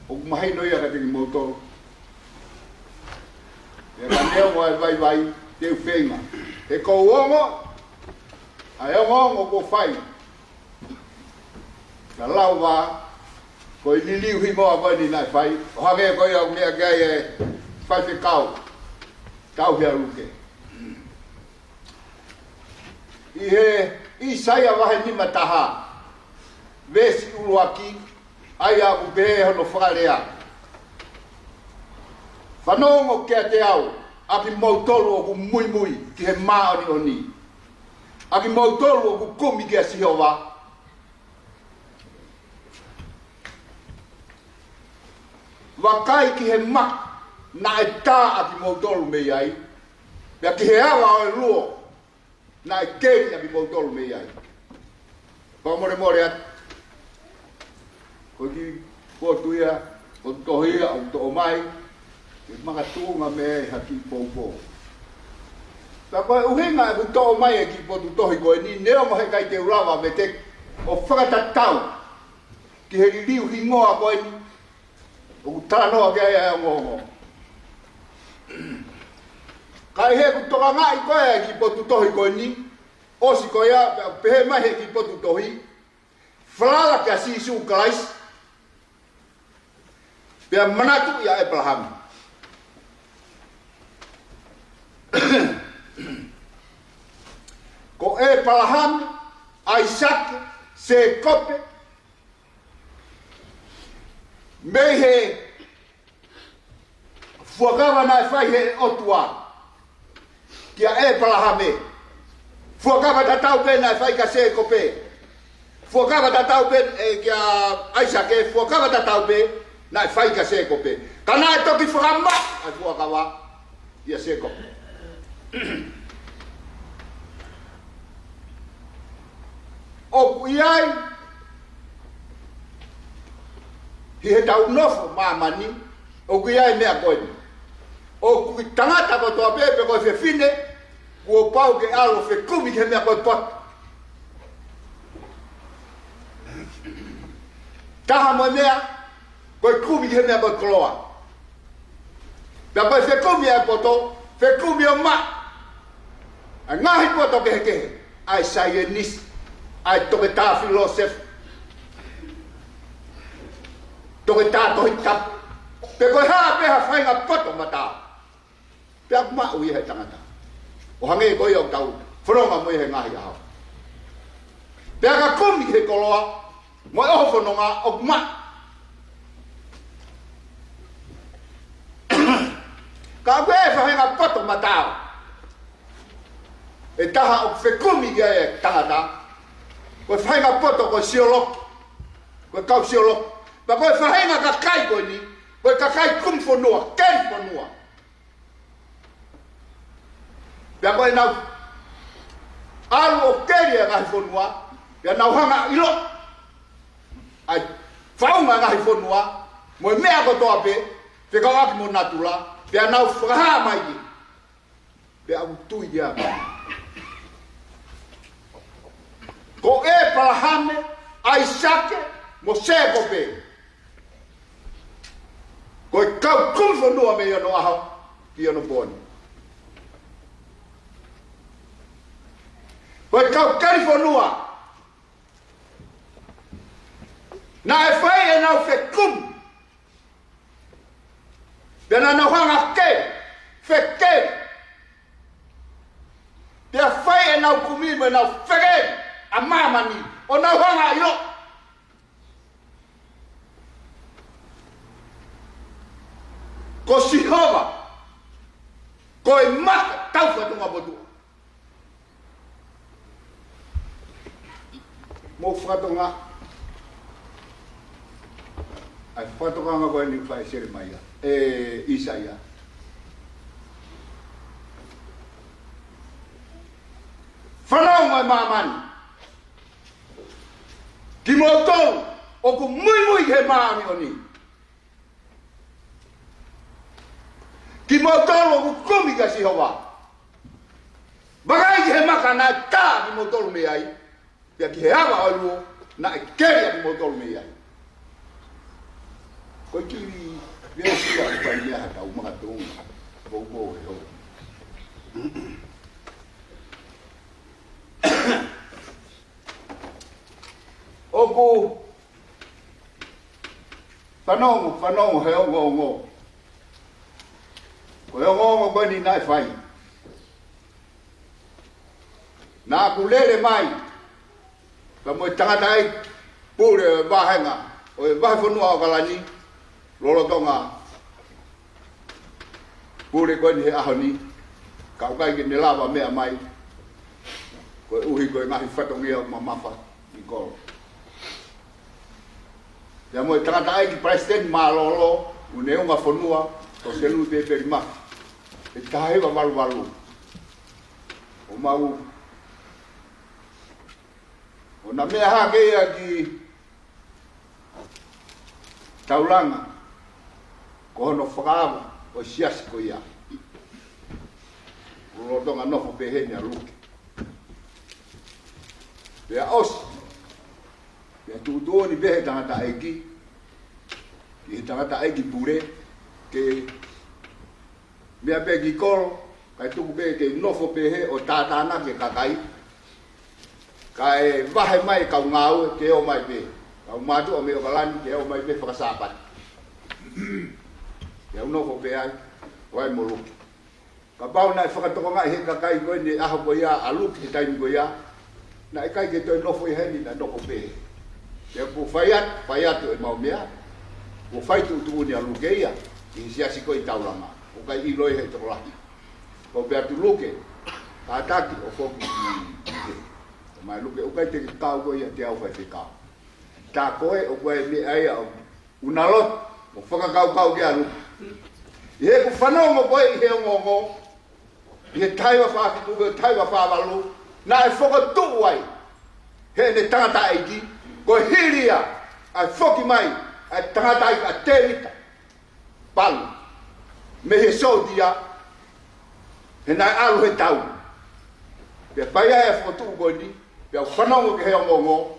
ʻoku mahino ia kiate kimoutolu. Pea ka Neongo ʻa e vaivai te u feinga. He ʻoku ou ongo ʻa e ongoongo kuo fai. Ka lau vā, ko e liliu hingoa ko eni naʻe fai. ʻO hangē ko ia ʻoku meʻa ki ai e faifekau. Tauhi ʻa Luke. ʻI he ʻIsaia vahe nima taha, veesi ʻuluaki, ʻa ia ʻoku pehē hono fakalea: Fanongo kiate au, ʻa kimoutolu ʻoku muimui ki he māʻoniʻoni, ʻa kimoutolu ʻoku kumi kia Sihova. Vakai ki he maka naʻe tā ʻa kimoutolu mei ai, pea ki he ava ʻo e luo naʻe keli ʻa kimoutolu mei ai. Fakamolemole atu. Ko e kiʻi potu ia, potu tohi ia ʻoku toʻo mai, ʻe makatuʻunga mei ai ha kiʻi poupou. Ka ko e ʻuhinga ʻeku toʻo mai e kiʻi potu tohi ko eni, neongo heʻikai te u lava mei he ʻo fakatatau ki he liliu hingoa ko eni, ʻoku talanoa ki ai ʻa e ongoongo. Ka ʻi heʻeku tokangaʻi ko ē e kiʻi potu tohi ko eni, ʻosi ko ia, pea pehē mai he kiʻi potu tohi: Falala kia Sīsū Kalaisi, pea manatu ʻia ʻĒpalahame. Ko ʻĒpalahame, ʻAisake, Sēkope, mei he fuakava naʻe fai he ʻOtua kia ʻĒpalahame, fuakava tatau pē naʻe fai kia Sēkope. Fuakava tatau pē, ē, kia ʻAisake, fuakava tatau pē naʻe fai kia Sēkope. Ka naʻe toki fakamaʻa ʻa e fuakava ʻia Sēkope. ʻOku ʻi ai, ʻi heʻetau nofo ʻi māmani, ʻoku ʻi ai e meʻa ko eni. ʻOku ʻi ai e tangata kotoa pē, pe ko e fefine, kuo pau ke ʻalu ʻo fekumi ki he meʻa ko e poto. Taha mo e meʻa, ko e kumi ki he meʻa ko e koloa. Pea ko e fekumi ʻa e poto, fekumi ʻo maʻa ʻa e ngaahi poto kehekehe, ʻa e saienisi, ʻa e toketā filōsefa, toketā Tohi Tapu, pe ko e hā pē ha faʻahinga poto mataʻu. Pea ʻoku maʻu ia he tangata. ʻO hangē ko ia ʻoku tau fononga mo ia he ngaahi ʻaho. Pea ka kumi ki he koloa, mo e ʻoho fononga ʻoku maʻa. Ka ʻoku ʻi ai e faʻahinga poto mataʻu. ʻE taha ʻoku fekumi ki ai e tangata. Ko e faʻahinga poto ko e sioloki. Ko e kau sioloki. Pea ko e faʻahinga kakai ko eni, ko e kakai kumi fonua, keli fonua. Pea ko ʻenau ʻalu ʻo keli e ngaahi fonua, pea nau hanga ʻo ʻilo ʻa e faʻunga e ngaahi fonua, mo e meʻa kotoa pē, fekauʻaki mo natula, pea nau fakahā mai ki. Pea ʻoku tui ia. Ko ʻĒpalahame, ʻAisake, mo Sēkope, ko e kau kumi fonua mei onoʻaho ki onopōni. Ko e kau keli fonua naʻe fai ʻenau fekumi. Pea naʻa nau hanga ʻo keli, fekeli. Pea fai ʻenau kumi mo ʻenau fekeli ʻa māmani, ʻo nau hanga ʻo ʻilo ko Sihova, ko e maka tau fatonga motu. Mou fakatokangaʻi ʻa e fakatokanga ko eni ʻoku fai ʻe Selemaia, ʻe ʻIsaia. Fanongo ʻe māmani, kimoutolu ʻoku muimui ki he māʻoniʻoni, kimoutolu ʻoku kumi kia Sihova. Vakai ki he maka naʻe tā kimoutolu mei ai, pea ki he ava ʻo e luo naʻe keli ʻa kimoutolu mei ai. Ko e kiʻi veesi ia ʻoku fai mei ai ha tau makatuʻunga. Poupou he ʻaho ni. Fanongo, fanongo he ongoongo. Ko e ongoongo ko eni naʻe fai. Naʻa ku lele mai pea mo e tangataʻeiki pule ʻo e vāhenga ʻo e vahefonua ʻAokalani, lolotonga pule ko eni he ʻaho ni, ka ʻoku ʻikai ke ne lava meʻa mai, koeʻuhi ko e ngaahi fatongia mamafa ʻi kolo. Pea mo e tangataʻeiki palesiteni mālōlō ʻo e ʻUne ʻUngafonua, ko Selute Pelimafi, ʻi he taha hiva valu valu. ʻO mau, ʻo na meʻa hake ia ki Taulanga, ko hono fakaava ʻo e siasi ko ia. Lolotonga nofo pē heni ʻa Luke. Pea ʻosi, pea tuʻutuʻuni pē he tangataʻeiki, ki he tangataʻeiki pule, ke meʻa pē ki kolo, kae tuku pē ke nofo pē he ʻo tātānaki e kakai, kae vahe mai e kau ngāue ke ō mai pē. Kau mātuʻa mei ʻAokalani ke ō mai pē faka-Sāpate. Pea u nofo pē ai, ʻo ai mo Luke. Kapau naʻe fakatokangaʻi he kakai ko eni ʻaho ko ia ʻa Luke he taimi ko ia, naʻe ʻikai ke toe nofo ia heni, naʻe nofo pē. Pea kuo fai atu, fai atu ʻemau meʻa, kuo fai tuʻutuʻuni ʻa Luke ia ʻi he siasi ko ē ʻi Taulanga. ʻOku ʻikai ʻilo ia he tokolahi. Ko pea tu Luke, kātaki ʻo foki ki, ki he. Mai Luke, ʻoku ʻikai te ke kau koe ʻiate au faifekau. Tā ko ē ʻoku ʻi ai e meʻa ia ʻoku na loto mo fakakaukau ki ai ʻa Luke. ʻI heʻeku fanongo ko ē ʻi he ongoongo, ʻi he taha hiva fā fitu ki he taha hiva fā valu, naʻe fokotuʻu ai heʻene tangataʻeiki, ko e hili ia ʻa e foki mai ʻa e tangataʻeiki ʻa Tēvita Palu mei he sōtia, he naʻe ʻalu he tau. Pea fai ai e fokotuʻu ko eni, pea u fanongo ki he ongoongo,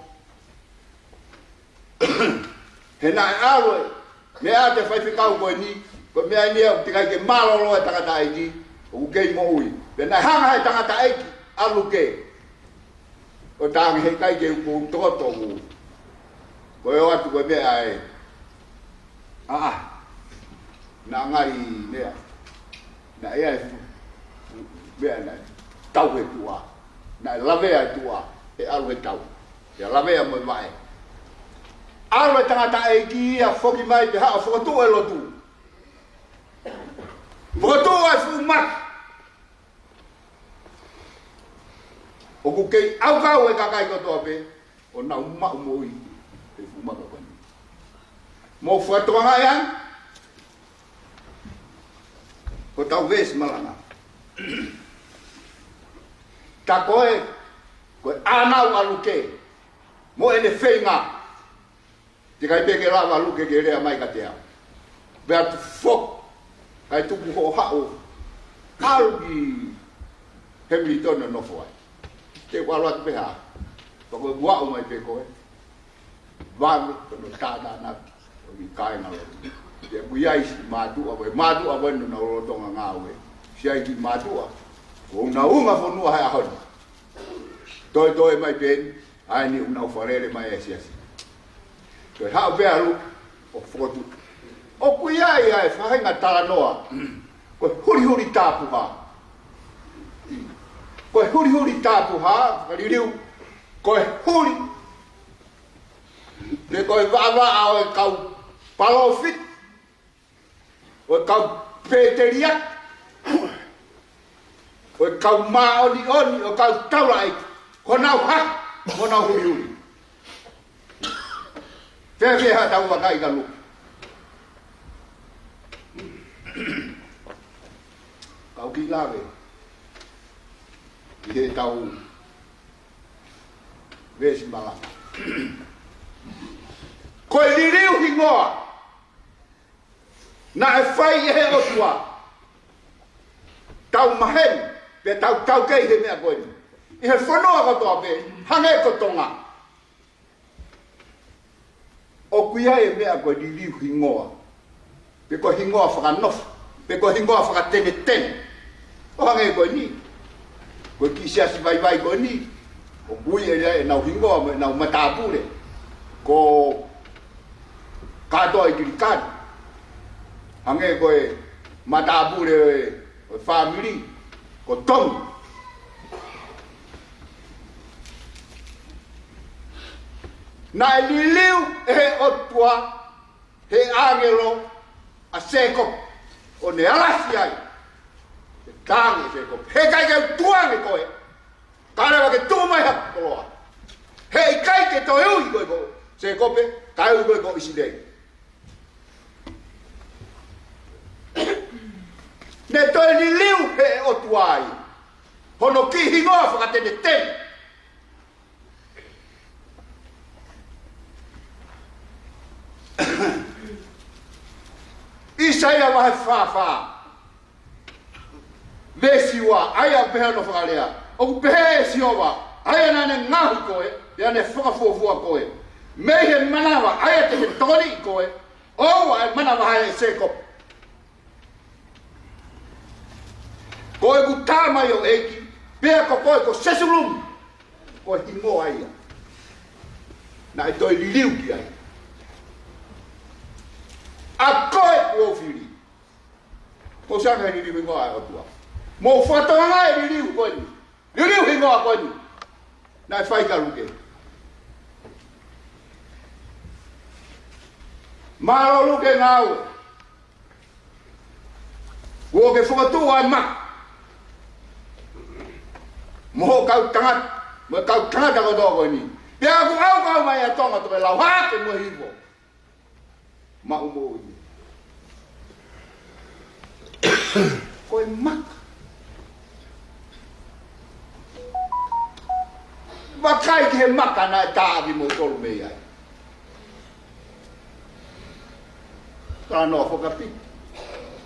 he naʻe ʻalu e meʻa ʻa e faifekau ko eni, ko e meʻa eni ʻoku teʻeki ai ke mālōlō e tangataʻeiki, ʻoku kei moʻui. Pea naʻe hanga he tangataʻeiki ʻa Luke ʻo talaange, he ʻikai ke u, ko u tokoto u. Ko e ō atu ko e meʻa ē. ʻAʻa. Naʻa ngali meʻa. Naʻe ʻi ai e fu-, fu-, meʻa naʻe tau he tuʻa. Naʻe lavea e tuʻa he ʻalu he tau. Pea lavea mo e vaʻe. ʻAlu e tangataʻeiki ia foki mai pea haʻu ʻo fokotuʻu e lotu. Fokotuʻu e fuʻu maka. ʻOku kei ʻaukau e kakai kotoa pē ʻo nau maʻu moʻui he fuʻu maka ko eni. Mou fakatokangaʻi ange hotau veesi malanga. Tā ko ē, ko e ʻānau ʻa Luke mo ʻene feinga. Teʻeki ai pē ke lava ʻa Luke ke lea mai kiate au. Pea tu foki, kae tuku hoʻo haʻu, ʻalu ki Hamilton ʻo nofo ai. Te u ʻalu atu pē hā. Pea ko e ʻoku aʻu mai pē koe. Vave, ko hono tātānaki ʻo e kāinga lotu. Pea ʻoku ʻi ai siʻi mātuʻa, ko e mātuʻa ko ē naʻa nau lolotonga ngāue. Siʻi kiʻi mātuʻa ʻo e ʻUne ʻUngafonua he ʻaho ni. Toe toe mai pē eni, ʻa eni ʻoku nau fakalele mai e siasi. Toe haʻu pē ʻa Luke ʻo fokotuʻu. ʻOku ʻi ai e faʻahinga talanoa, ko e hulihuli tāpuhā. Ko e hulihuli tāpuhā, fakaliliu, ko e huli, pe ko e vaʻavaʻa ʻo e kau palōfita, ʻo e kau pēteliake, ʻo e kau māʻoniʻoni, ʻo e kau taulaʻeiki, ko honau hā, ko honau hulihuli. Fēfē haʻatau vakai ka Luke? Kau kiʻi lave ʻi heʻetau veesi malanga. Ko e liliu hingoa naʻe fai ʻe he ʻOtua. Tau maheni, pea tau taukei he meʻa ko eni. ʻI he fonua kotoa pē, hangē ko Tonga. ʻOku ʻi ai e meʻa ko e liliu hingoa. Pe ko e hingoa fakanofo. Pe ko e hingoa fakatenetene. ʻO hangē ko eni. Ko e kiʻi siasi vaivai ko eni. ʻOku ui ʻe ia ʻenau hingoa mo ʻenau matāpule ko kātoa ʻi Kilikani. Hangē ko e matāpule ʻo e, ʻo e fāmili, ko Tongi. Naʻe liliu ʻe he ʻOtua, he ʻāngelo ʻa Sēkope, ʻo ne alasi ai. He tangi Sēkope. He ʻikai ke u tukuange koe. Ka lava ke tuku mai ha koloa. He ʻikai ke toe ui koe ko Sēkope, kae ui koe ko ʻIsileli. Ne toe liliu he ʻOtua ai hono kiʻi hingoa fakatenetene. ʻAisea vahe fā fā, veesi ua, ʻa ia ʻoku pehē hono fakalea: ʻOku pehē ʻe Sihova, ʻa ia naʻa ne ngaohi koe, pea ne fakafuofua koe mei he manava, ʻa ia te ne tokoniʻi koe, ʻoua ʻe manavahē ʻe Sēkope. Ko ʻeku tama ʻi he ʻEiki, pea ko koe ko Sesulumi. Ko e hingoa ia naʻe toe liliu ki ai. ʻA koe kuo u fili. Mou sio ange he liliu hingoa ʻa e ʻOtua. Mou fakatokangaʻi e liliu ko eni. Liliu hingoa ko eni naʻe fai kia Luke. Mālō Luke, ngāue. Kuo ke fokotuʻu ʻa e maka mo hoʻo kau tangata, mo e kau tangata kotoa ko eni. Pea ʻoku ʻaukau mai ʻa Tonga, toki lau hake mo e hipo. Maʻu moʻui. Ko e maka. Vakai ki he maka naʻe tā kimoutolu mei ai. Talanoa fakapito.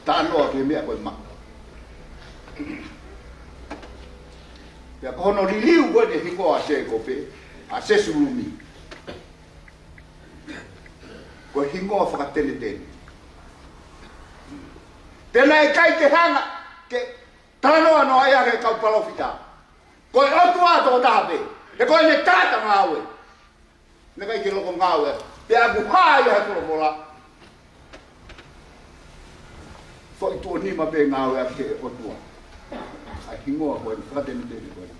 Talanoa ki he meʻa ko e maka. Pea ko hono liliu ko eni e hingoa ʻa Sēkope, ʻa Sesulumi. Ko e hingoa fakatenetene. Te nau ʻikai ke hanga ke talanoa noa ia ki he kau palōfita. Ko e ʻOtua tokotaha pē. He ko ʻene taʻataʻa ngāue. Naʻe ʻikai ke loko ngāue. Pea ʻoku hā ia he folofola. Foʻi tuʻo nima pē ngāueʻaki ʻe he ʻOtua ʻa e hingoa ko eni fakatenetene ko eni.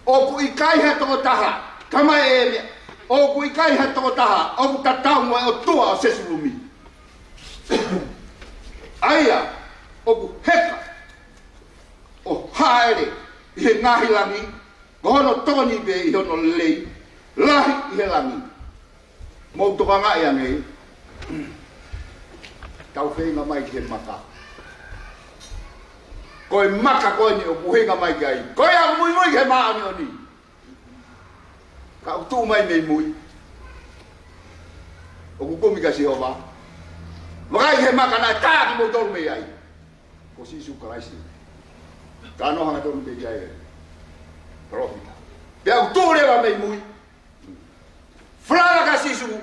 ʻOku ʻikai ha tokotaha, tama e meʻa, ʻoku ʻikai ha tokotaha ʻoku tatau mo e ʻOtua ʻo Sesulumi. ʻA ia ʻoku heka ʻo hāʻele ʻi he ngaahi langi, ko hono tokoni pē ʻi hono lelei, lahi ʻi he langi. Mou tokangaʻi ange, tau feinga mai ki he maka. Ko e maka ko eni ʻoku ʻuhinga mai ki ai. Ko ia ʻoku muimui ki he māʻoniʻoni, ka ʻoku tuʻu mai mei mui, ʻoku kumi kia Sihova. Vakai ki he maka naʻe tā kimoutolu mei ai. Ko Sīsū Kalaisi. Talanoa hangatonu pē ki ai e palōfita. Pea ʻoku tuʻu leva mei mui. Falala kia Sīsū,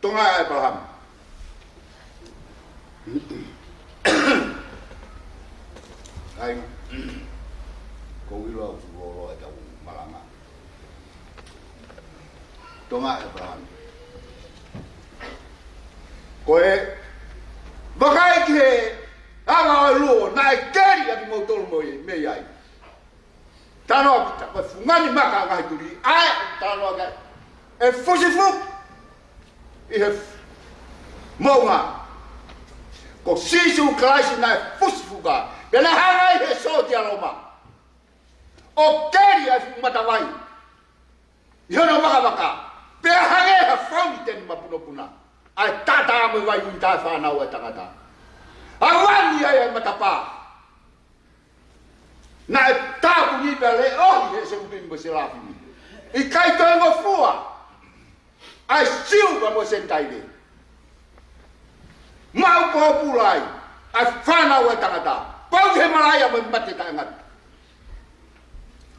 Tonga ʻa ʻĒpalahame. ʻAi, ʻoku ou ʻilo ʻoku fuoloa ʻetau malanga. Tonga ʻa ʻĒpalahame. Ko e vakai ki he anga ʻo e luo naʻe keli ʻa kimoutolu mei ai. Talanoa ki he fungani maka ʻa e ngaahi tuli, ʻa e talanoa ki ai. ʻE fusifuku ʻi he moʻunga. Ko Sīsū Kalaisi naʻe fusifuka. Pea naʻe hanga ʻe he sōtia Loma ʻo keli ʻa e fuʻu matavai ʻi hono vakavaka, pea hangē ha fauniteni mapunopuna, ʻa e taʻataʻa mo e vaʻinga ʻo e fānau ʻa e tangata. ʻA e vani ai ʻa e matapā. Naʻe tāpuni pea leʻohi ʻe he selupi mo e selafimi. ʻIkai toe ngofua ʻa e Siu pea mo e Senitaile. Maʻu pōpula ai ʻa e fānau ʻa e tangata, pau ki he malaʻia mo e mate taʻengata.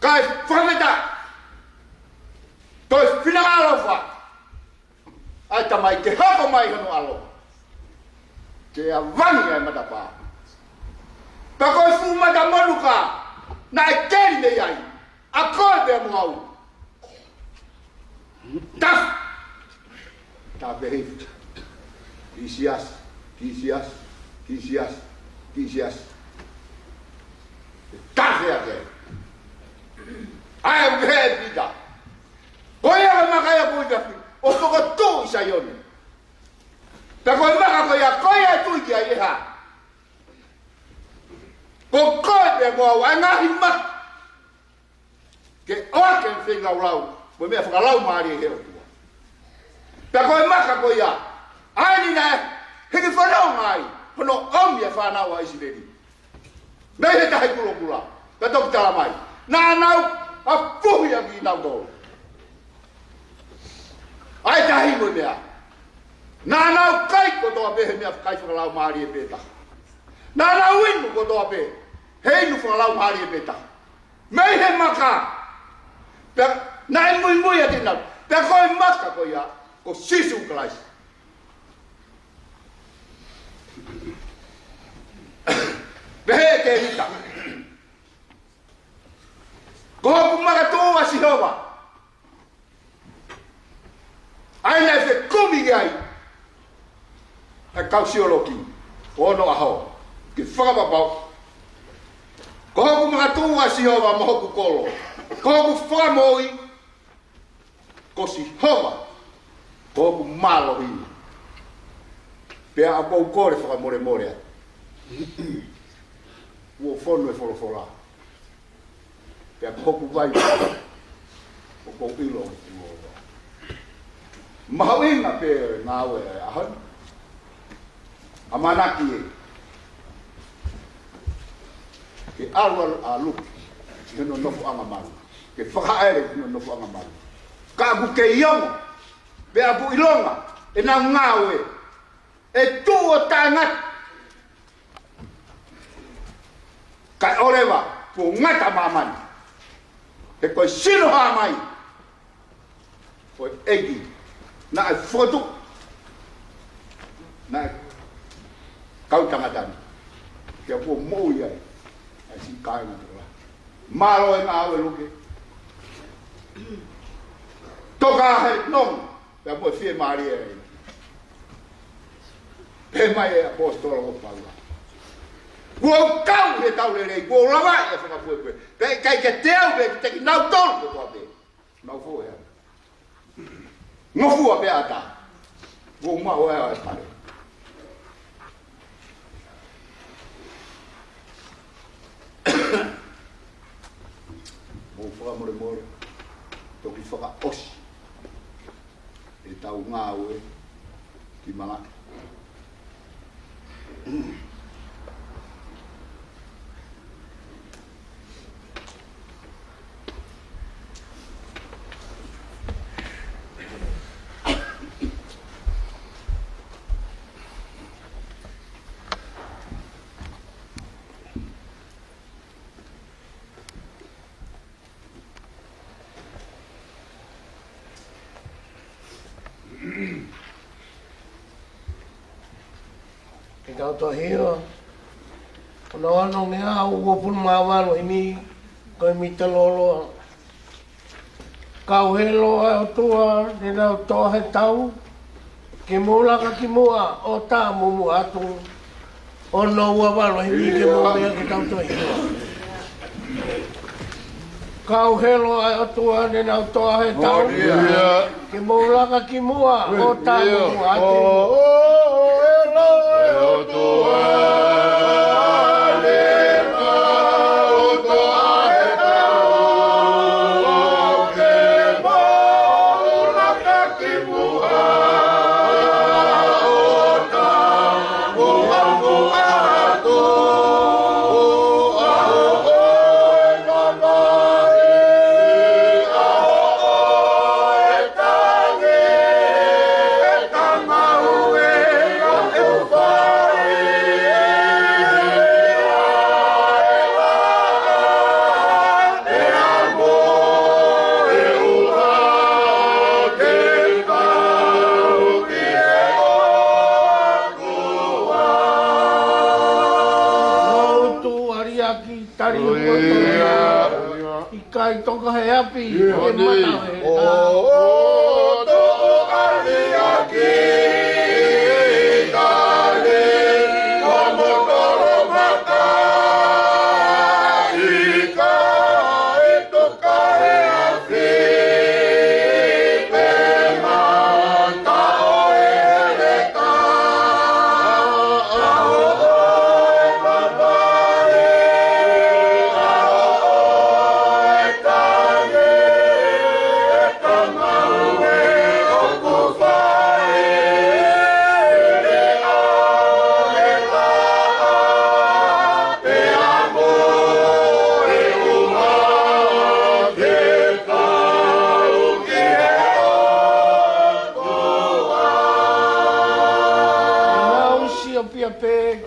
Kae fakafetaʻi, toe finangalo ʻa e Tamai ke hoko mai hono ʻAlo ke avangi ʻa e matapā. Pea ko e fuʻu mata monuka naʻe keli mei ai, ʻa koe pea mo au. Tafu! Tafe hei. Kisiasi, kisiasi, kisiasi, kisiasi. Tafe ake. ʻAi, ʻe Pita. Ko ia ʻa e maka ia ko ia ʻoku fokotuʻu ʻi Saione. Pea ko e maka ko ia, ko ia ʻe tui ki ai ʻe hā? Ko koe pea mo au, ʻa e ngaahi maka. Ke ʻoua ke fengāulau, mo e meʻa fakalaumālie he ʻOtua. Pea ko e maka ko ia, ʻa eni naʻe hiki fononga ai, hono ʻomi e fānau ʻa ʻIsileli mei he tahi kulokula, pea toki tala mai, naʻa nau ʻapuhi ʻaki kinautolu ʻa e tahi mo e meʻa. Naʻa nau kai kotoa pē he meʻa kai fakalaumālie pē taha. Naʻa nau inu kotoa pē he inu fakalaumālie pē taha. Mei he maka. Pea naʻe muimui ʻa kinautolu. Pea ko e maka ko ia, ko Sīsū Kalaisi. Pehē ʻe Tēvita, ko hoku makatuʻu ʻa Sihova. ʻA ia naʻe fekumi ki ai ʻa e kau siolokī ʻo onoʻaho, ke fakapapau. Ko hoku makatuʻu ʻa Sihova mo hoku kolo. Ko hoku fakamoʻui ko Sihova, ko hoku mālohi. Pea ʻoku ou kole fakamolemole atu. Kuo fonu e folofola. Pea ko hoku vai, ʻoku ou ʻilo ʻoku fuoloa. Mahuʻinga pē ngāue ʻa e ʻaho ni. ʻAmanaki ē ke ʻalu ʻa Luke ki hono nofoʻanga malu, ke fakaʻele ki hono nofoʻanga malu. Ka ʻoku kei ongo, pea ʻoku ʻilonga ʻenau ngāue, ʻe tuʻu ʻo taʻengata. Kae ʻoua leva kuo ngata māmani. He ko e sino hā mai ʻo e ʻEiki naʻe fokotuʻu, naʻe kau tangata ni, pea kuo moʻui ai ʻa e siʻi kāinga tokolahi. Mālō e ngāue Luke. Toka he nonga, pea mo e fiemālie ē. Pehē mai e ʻaposetolo ko Paula, kuo u kau he tau lelei, kuo u lavaʻi e fakapuepue. Pea ʻikai ke teau pē kiate kinautolu kotoa pē. Mau fo ea. Ngofua pē ʻa e ʻatā. Kuo u maʻu ʻa e pale. Mou fakamolemole, toki fakaʻosi ʻetau ngāue ki Malaki. Ke tau tohi ʻo, ko hono onongeau uofulu mā valu himi, ko e mita lōloa. Kau helo ʻa e ʻOtua, ne nau toʻa he tau, ke mou laka ki muʻa ʻo tā mumuʻa atu. Ono ua valu himi ke mou meʻa ke tau tohi. Kau helo ʻa e ʻOtua, ne nau toʻa he tau, ke mou laka ki muʻa ʻo tā mumuʻa atu. ʻOku tali ʻa e ʻOtua. ʻIkai toka he ʻapi, he mata he ʻā.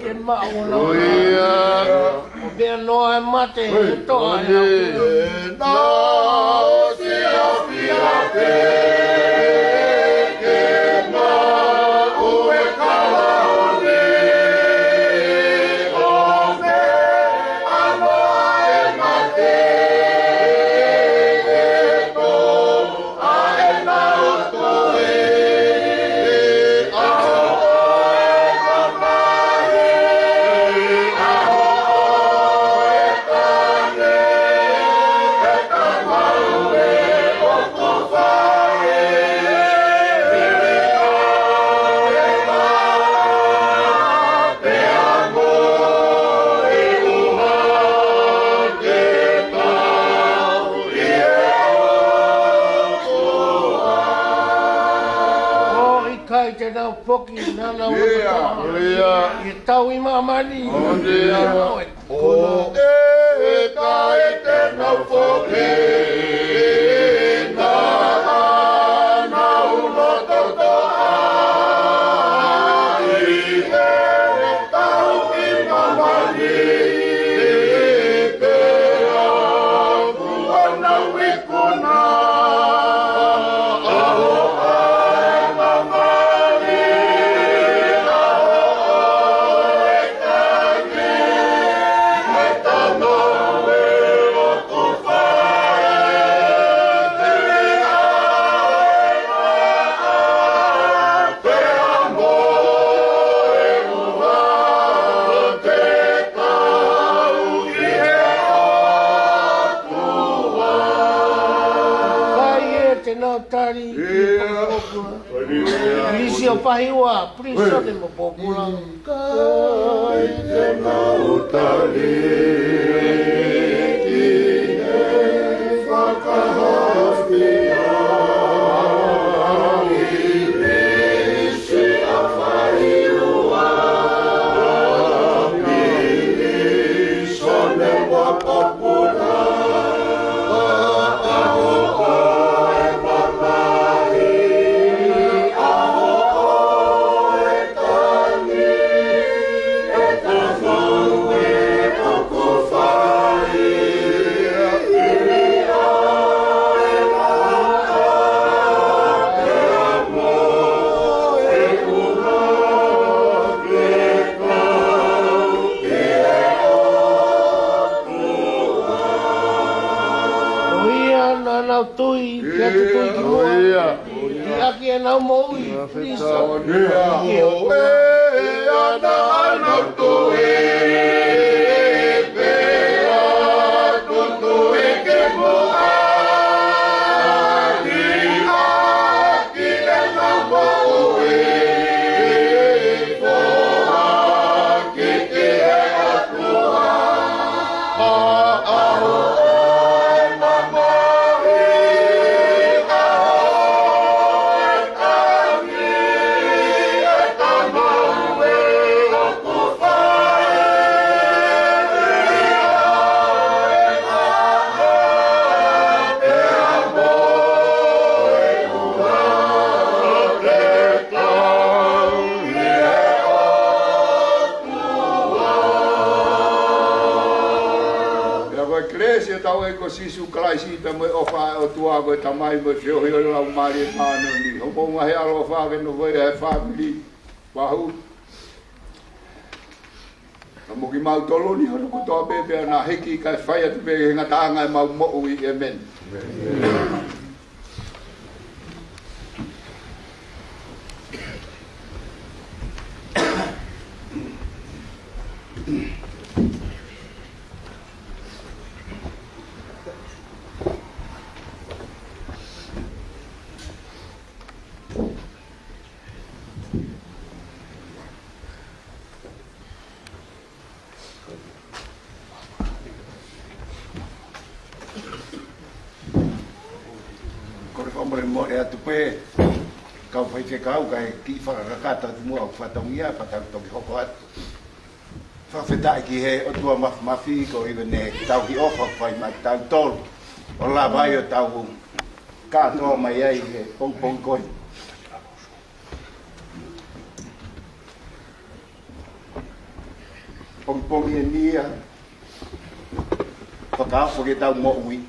Ke maʻu ʻo nau. ʻIo. ʻO meʻa noa e mate, he toʻa e au. Nau si a fia pe. ʻOku ʻikai te nau foki, naʻa nau ʻIo, ʻio. ʻI he tau ʻi māmani. ʻIo. ʻIo. ʻOku ʻikai te nau foki, naʻa nau loto toʻa ʻi he tau ʻi māmani, pea kuo nau ikuna. ʻAho ʻa e māmani, ʻaho ʻo e tangi, mo e tamaue ʻoku fai. Kai e te nau tali ki he pōpula. Pulisi ʻo Pahiua, pulisi ʻo te mo pōpula. Kai te nau tali ki he fakahafia. ʻO ia naʻa nau tui, pea tutui ki muʻa. ʻIo. ʻIaki ʻenau moʻui, Kristo. ʻIo. ʻIo, naʻa nau tui, pea tutui ki muʻa. ʻIaki ʻenau moʻui, foaki ki he ʻOtua. Pea ko e kelesi ʻa hotau ʻEiki ko Sīsū Kalaisi, pea mo e ʻofa ʻa e ʻOtua ko e Tamai, mo e feohi ʻo e Laumālie Māʻoniʻoni, ʻo ʻoua naʻa ʻi ai ha ʻaloʻofa ke nofo ʻi he fāmili, fahu. Ka mo kimautolu ni hono kotoa pē, pea naʻa hiki kae fai atu pē ki he ngataʻanga ʻemau moʻui. ʻĒmeni. Kole fakamolemole atu pē, kau faifekau, kae kiʻi fakakakato atu muʻa ʻeku fatongia, pea tau toki hoko atu. Fakafetaʻi ki he ʻOtua Māfimafi, koeʻuhi ko ʻene tauhi ʻofa ʻoku fai maʻa kitautolu, ʻo lava ai ʻo tau kātoa mai ai he poupou ko eni. pongipongi ʻeni ia, fakaofo ke tau moʻui.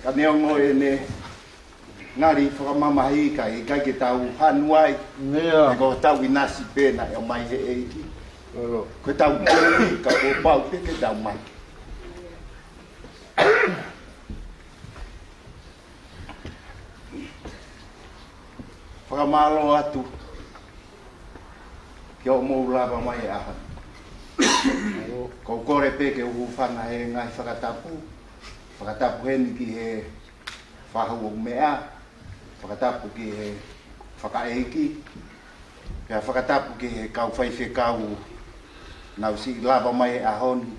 Ka neongo ʻene ngali fakamamahi ka ʻikai ke tau hanu ai. Ia. He ko hotau ʻinasi pē naʻe ʻomai he ʻEiki. Ko ʻetau moʻui ka kuo pau pē ke tau mai. Fakamālō atu ki hoʻomou lava mai he ʻaho ni. ʻOku ou kole pē ke u hūfanga he ngaahi fakatapu. Fakatapu heni ki he fahu ʻo meʻa. Fakatapu ki he fakaʻeiki. Pea fakatapu ki he kau faifekau naʻa nau siʻi lava mai he ʻaho ni.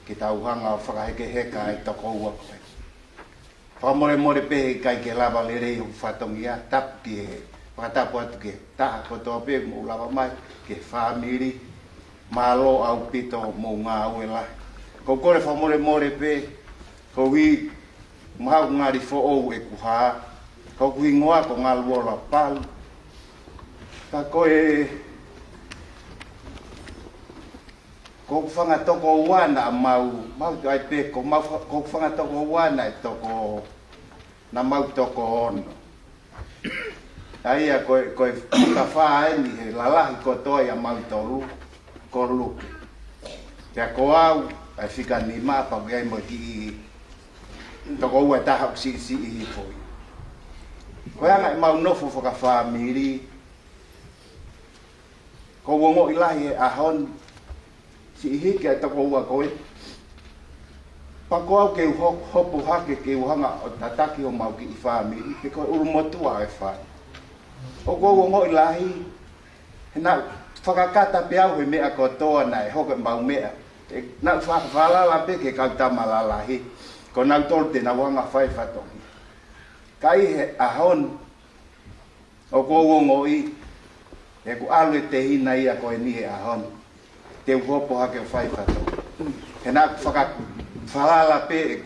Ke tau hanga ʻo fakahekeheka e tokoua ko ē. Fakamolemole pē he ʻikai ke lava lelei hoku fatongia, tapu ki he, fakatapu atu ki he taha kotoa pē mou lava mai, ki he fāmili, mālō ʻaupito mou ngāue lahi. ʻOku ou kole fakamolemole pē, koeʻuhi mahalo ngali foʻou ʻeku hā, ko hoku hingoa ko Ngaluola Palu. Ka ko e Ko hoku fanga tokoua naʻa mau, mau ʻai pē, ko mau fa-, ko hoku fanga tokoua naʻe toko, naʻa mau toko ono. ʻA ia ko e, ko e fika fā ʻeni he lalahi kotoa ʻia mautolu, ko Luke. Pea ko au, ʻa e fika nima pea ʻoku ʻi ai mo e kiʻi tokoua ʻe taha ʻoku siʻisiʻi hifo ia. Ko e anga ʻemau nofo fakafāmili, ʻoku ou ongoʻi lahi he ʻaho ni, siʻi hiki ʻa e tokoua ko ē. Pea ko au ke u ho-, hopo hake ke u hanga ʻo tataki homau kiʻi fāmili, pe ko e ʻulumotuʻa ʻo e fale. ʻOku ou ongoʻi lahi, he naʻa ku fakakata pē au he meʻa kotoa naʻe hoko ʻemau meʻa. ʻE, naʻa ku fa-, falala pē ki he kau tama lalahi, ko nautolu te nau hanga fai fatongia. Ka ʻi he ʻaho ni, ʻoku ou ongoʻi, he ʻoku ʻalu e tehina ia ko eni he ʻaho ni. Te u hopo hake ʻo fai fatongia. He naʻa ku faka-, falala pē,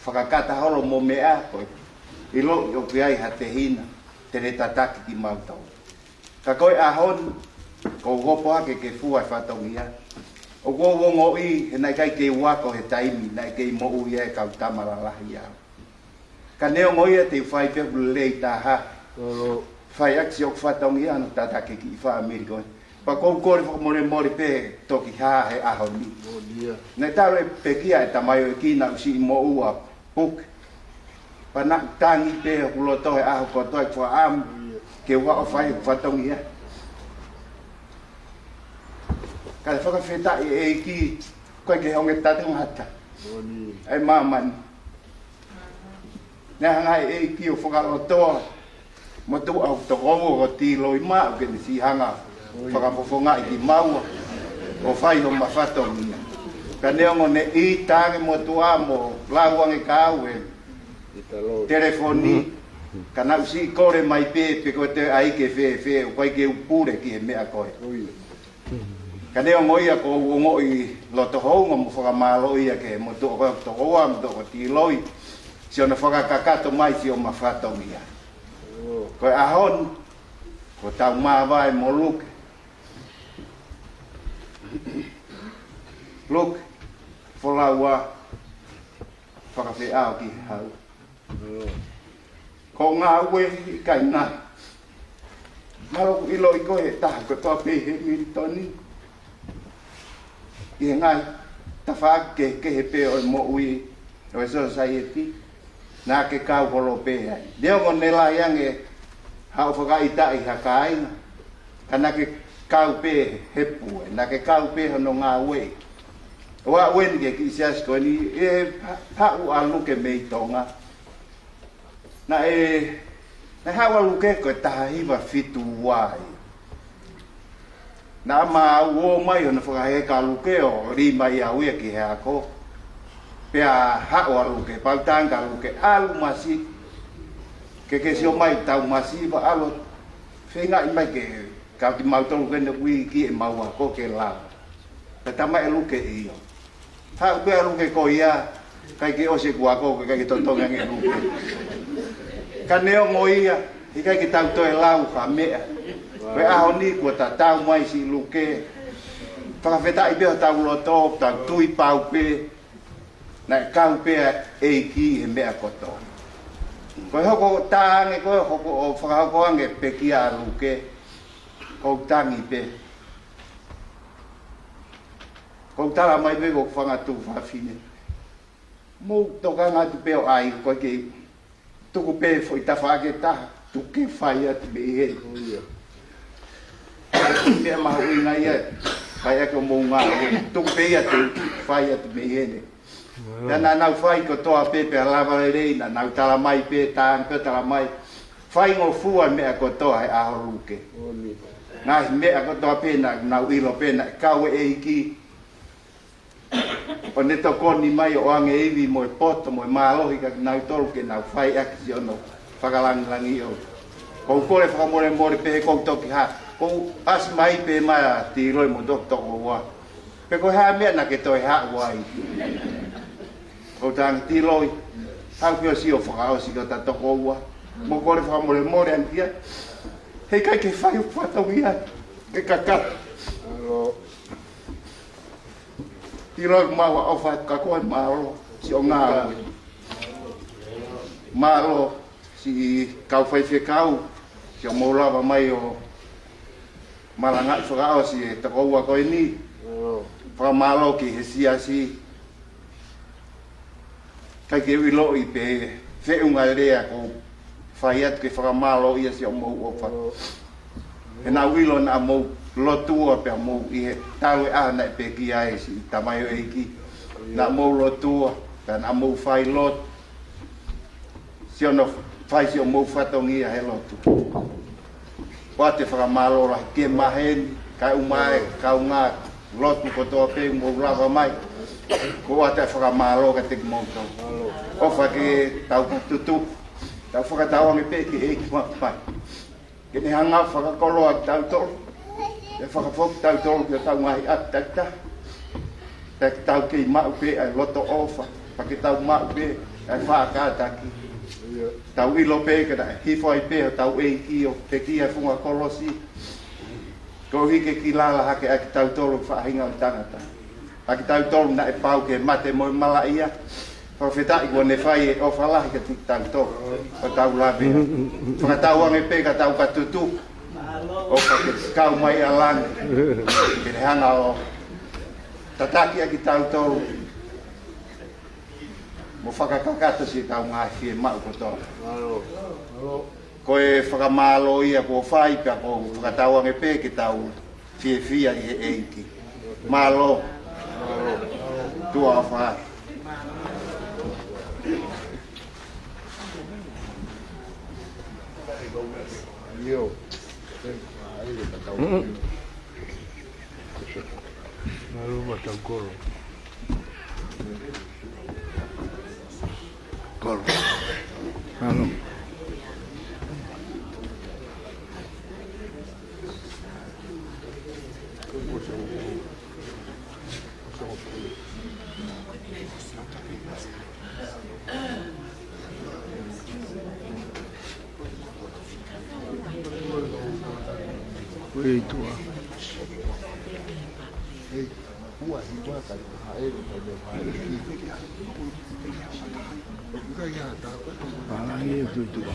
fakakata holo mo meʻa ko ē. ʻIloʻi ʻoku ʻi ai ha tehina, te ne tataki kimautolu. Ka ko e ʻaho ni, ʻoku ou hopo hake ke fua e fatongia. ʻOku ou ongoʻi, he naʻe ʻikai ke u ako he taimi, naʻe kei moʻui ai e kau tama lalahi au. Ka neongo ia te u fai pē ʻeku lelei taha. Fai ʻaki siʻoku fatongia ʻo tataki e kiʻi fāmili ko ē. Pea ʻoku ou kole fakamolemole pē toki hā he ʻaho ni. Naʻe talu e pekia e tamaioʻeiki naʻa ku siʻi moʻua puke. Pea naʻa ku tangi pē hoku loto he ʻaho kotoa ʻi he fakaʻamu ke u haʻu ʻo fai ʻeku fatongia. Kae fakafetaʻi e ʻEiki, ko e ke honge tangata. ʻE māmani. Naʻe hanga ʻe he ʻEiki ʻo fakalotoa motuʻa ʻo tokoua ko Tiloi maʻu ke ne siʻi hanga fakafofongaʻi kimaua ʻo fai homa fatongia. Ka neongo ne ʻita ange motuʻa mo lau ange ka au he telefoni, ka naʻa ku siʻi kole mai pē, pe ko e toe ʻai ke fēfē, ʻoku ʻikai ke u pule ki he meʻa ko ē. Ka neongo ia ʻoku ou ongoʻi loto houngaʻia mo fakamālō ia ki he motuʻa ko ē ʻo tokoua, motuʻa ko Tiloi, siʻona fakakakato mai siʻoma fatongia. Ko e ʻaho ni, ko ʻetau māvae mo Luke. Luke, folau ā, fakafeʻao ki he hau. Ko e ngāue ʻikai ngata. Mahalo ʻoku ʻiloʻi koe he taha kotoa pē he Militoni. ʻI he ngaahi tafaʻaki kehekehe pē ʻo e moʻui ʻo e sōsaieti. Naʻa ke kau holo pē ai. Neongo ne lahi ange haʻo fakaʻitaʻi ha kāinga. Ka naʻa ke kau pē he pue. Naʻa ke kau pē hono ngāue. ʻO aʻu eni ki he kiʻi siasi ko eni, ʻe ha-, haʻu ʻa Luke mei Tonga. Naʻe, naʻe haʻu ʻa Luke ko e taha hiva fitu ua ia. Naʻa mau ō mai ʻo na fakaheka ʻa Luke ʻo lī mai au ia ki he ako. Pea haʻu ʻa Luke, pea u tangi kia Luke, ʻalu masiʻi. Ke ke sio mai tau masiʻi, pea ʻalu. Feingaʻi mai ke, ka kimautolu ke ne ui ki heʻemau ako ke lau. Pea talamai ʻe Luke ʻio. Haʻu pē ʻa Luke ko ia, ʻikai ke ʻosi ʻeku ako, ʻikai ke totongi ange ʻe Luke. Ka neongo ia, ʻikai ke tau toe lau ha meʻa. Ko e ʻaho ni kuo tatau mai siʻi Luke. Fakafetaʻi pē hotau loto, tau tui pau pē, naʻe kau pē ʻa e ʻEiki he meʻa kotoa. Ko e hoko tā ange, ko e hoko ʻo fakahoko ange pekia ʻa Luke, ʻoku tangi pē. ʻOku tala mai pē ko e fanga tuofāfine. Mou tokanga atu pē ʻo ʻai, ko e ke tuku pē foʻi tafaʻaki ʻe taha, tuku ke fai atu mei heni. Meʻa mahuʻinga ia, fai ake ʻo mou ngāue, tuku pē ia te fai atu mei heni. Pea naʻa nau fai kotoa pē, pea lava lelei, naʻa nau tala mai pē, tā ange pē tala mai. Faingofua meʻa kotoa he ʻaho Luke. Ngaahi meʻa kotoa pē naʻa nau ʻilo pē naʻe kau e ʻEiki. ʻO ne tokoni mai ʻo ʻoange ivi mo e poto mo e mālohi kia kinautolu ke nau fai ʻaki siʻono fakalangilangi ʻo. ʻOku ou kole fakamolemole pē he ʻoku ou toki hā. ʻOku ou ʻasi mai pē mai ʻa Tiloi mo Tokotoko ua. Pe ko e hā e meʻa naʻa ke toe haʻu ai. ʻOku ou tangi Tiloi. Haʻu ke ʻosi ʻo fakaʻosi ko ta toko ua. Mo kole fakamolemole ange kia. He ʻikai ke fai ʻo fatongia. Ke kaka. Tiloi mau ʻofa ka ko e mālō, siʻo ngāue. Mālō, siʻi kau faifekau, siʻo mou lava mai ʻo malangaʻi fakaʻosi e toko ua ko eni. Fakamālō ki he siasi. ʻIkai ke u ʻiloʻi pe feʻunga lea ʻoku ou fai atu ke fakamālō ia siʻo mou ʻofa. He naʻa ku ʻilo naʻa mou lotua pea mou ʻi he talu e ʻaho naʻe pekia ai siʻi tamaioʻeiki. Naʻa mou lotua, pea naʻa mou fai lotu. Siʻono fai siʻo mou fatongia he lotu. ʻOatu e fakamālō lahi ke maheni, kae ʻumaʻā e kaungā lotu kotoa pē mou lava mai. ʻOku ʻoatu e fakamālō kiate kimoutolu. ʻOfa ke tau ka tutu, tau fakatauange pē ki he ʻEiki mapai. Ke ne hanga fakakoloa kitautolu. Ke fakafoki kitautolu ki hotau ngaahi ʻapi takitaha. Pea ke tau kei maʻu pē ʻa e loto ʻofa. Pea ke tau maʻu pē ʻa e faʻa kātaki. Tau ʻilo pē ke naʻe hifo ai pē hotau ʻEiki ʻo pekia he funga kolosi. Koeʻuhi ke kilala hake ʻa kitautolu faʻahinga ʻo e tangata. ʻA kitautolu naʻe pau ke mate mo e malaʻia. Fakafetaʻi kuo ne fai e ʻofa lahi kiate kitautolu. Ko tau lave. Fakatauange pē ka tau ka tutu. ʻOfa ke kau mai ʻa langi. Ke ne hanga ʻo tataki ʻa kitautolu. Mo fakakakato siʻetau ngaahi fiemaʻu kotoa. Ko e fakamālō ia kuo fai pea ʻoku ou fakatauange pē ke tau fiefia ʻi he ʻEiki. Mālō. Tuʻa ʻofa. Mālō ʻaupito kolo. Kolo. Mālō. Ko e tuʻa. Pālangi e tuʻa.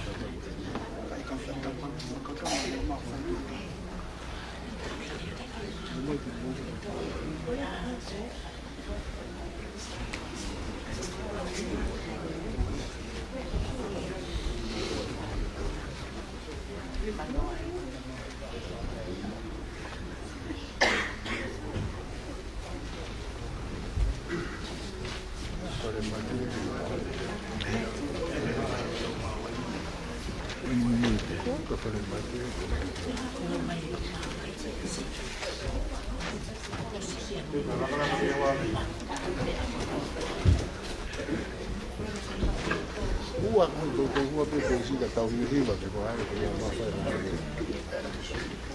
Ua ko e toutou ua pē ko e sika tau hivahiva ke ko hai ko ia mafai na.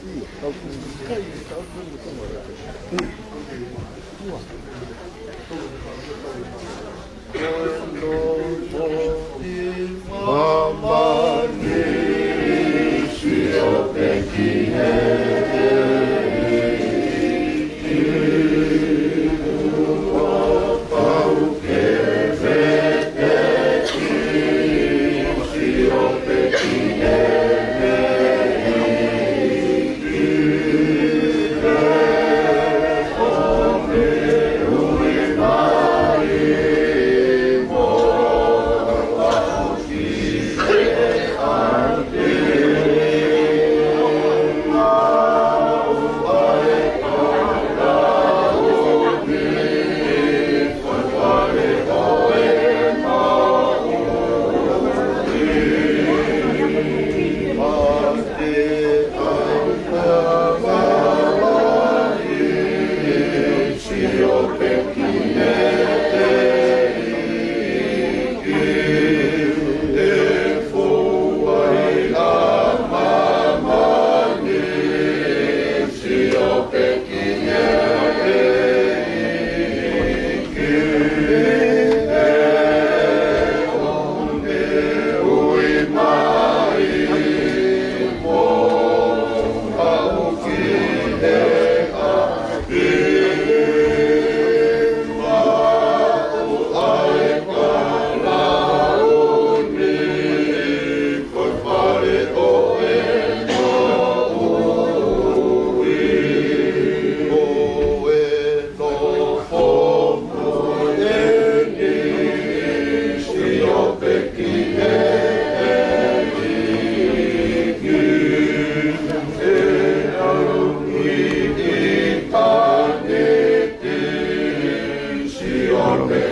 Ua, tau ku kai, tau ku kai, tau ku kai. Ua. Māmani sio pe ki he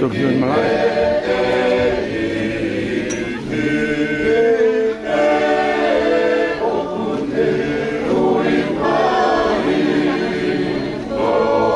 Tokyo malaʻe.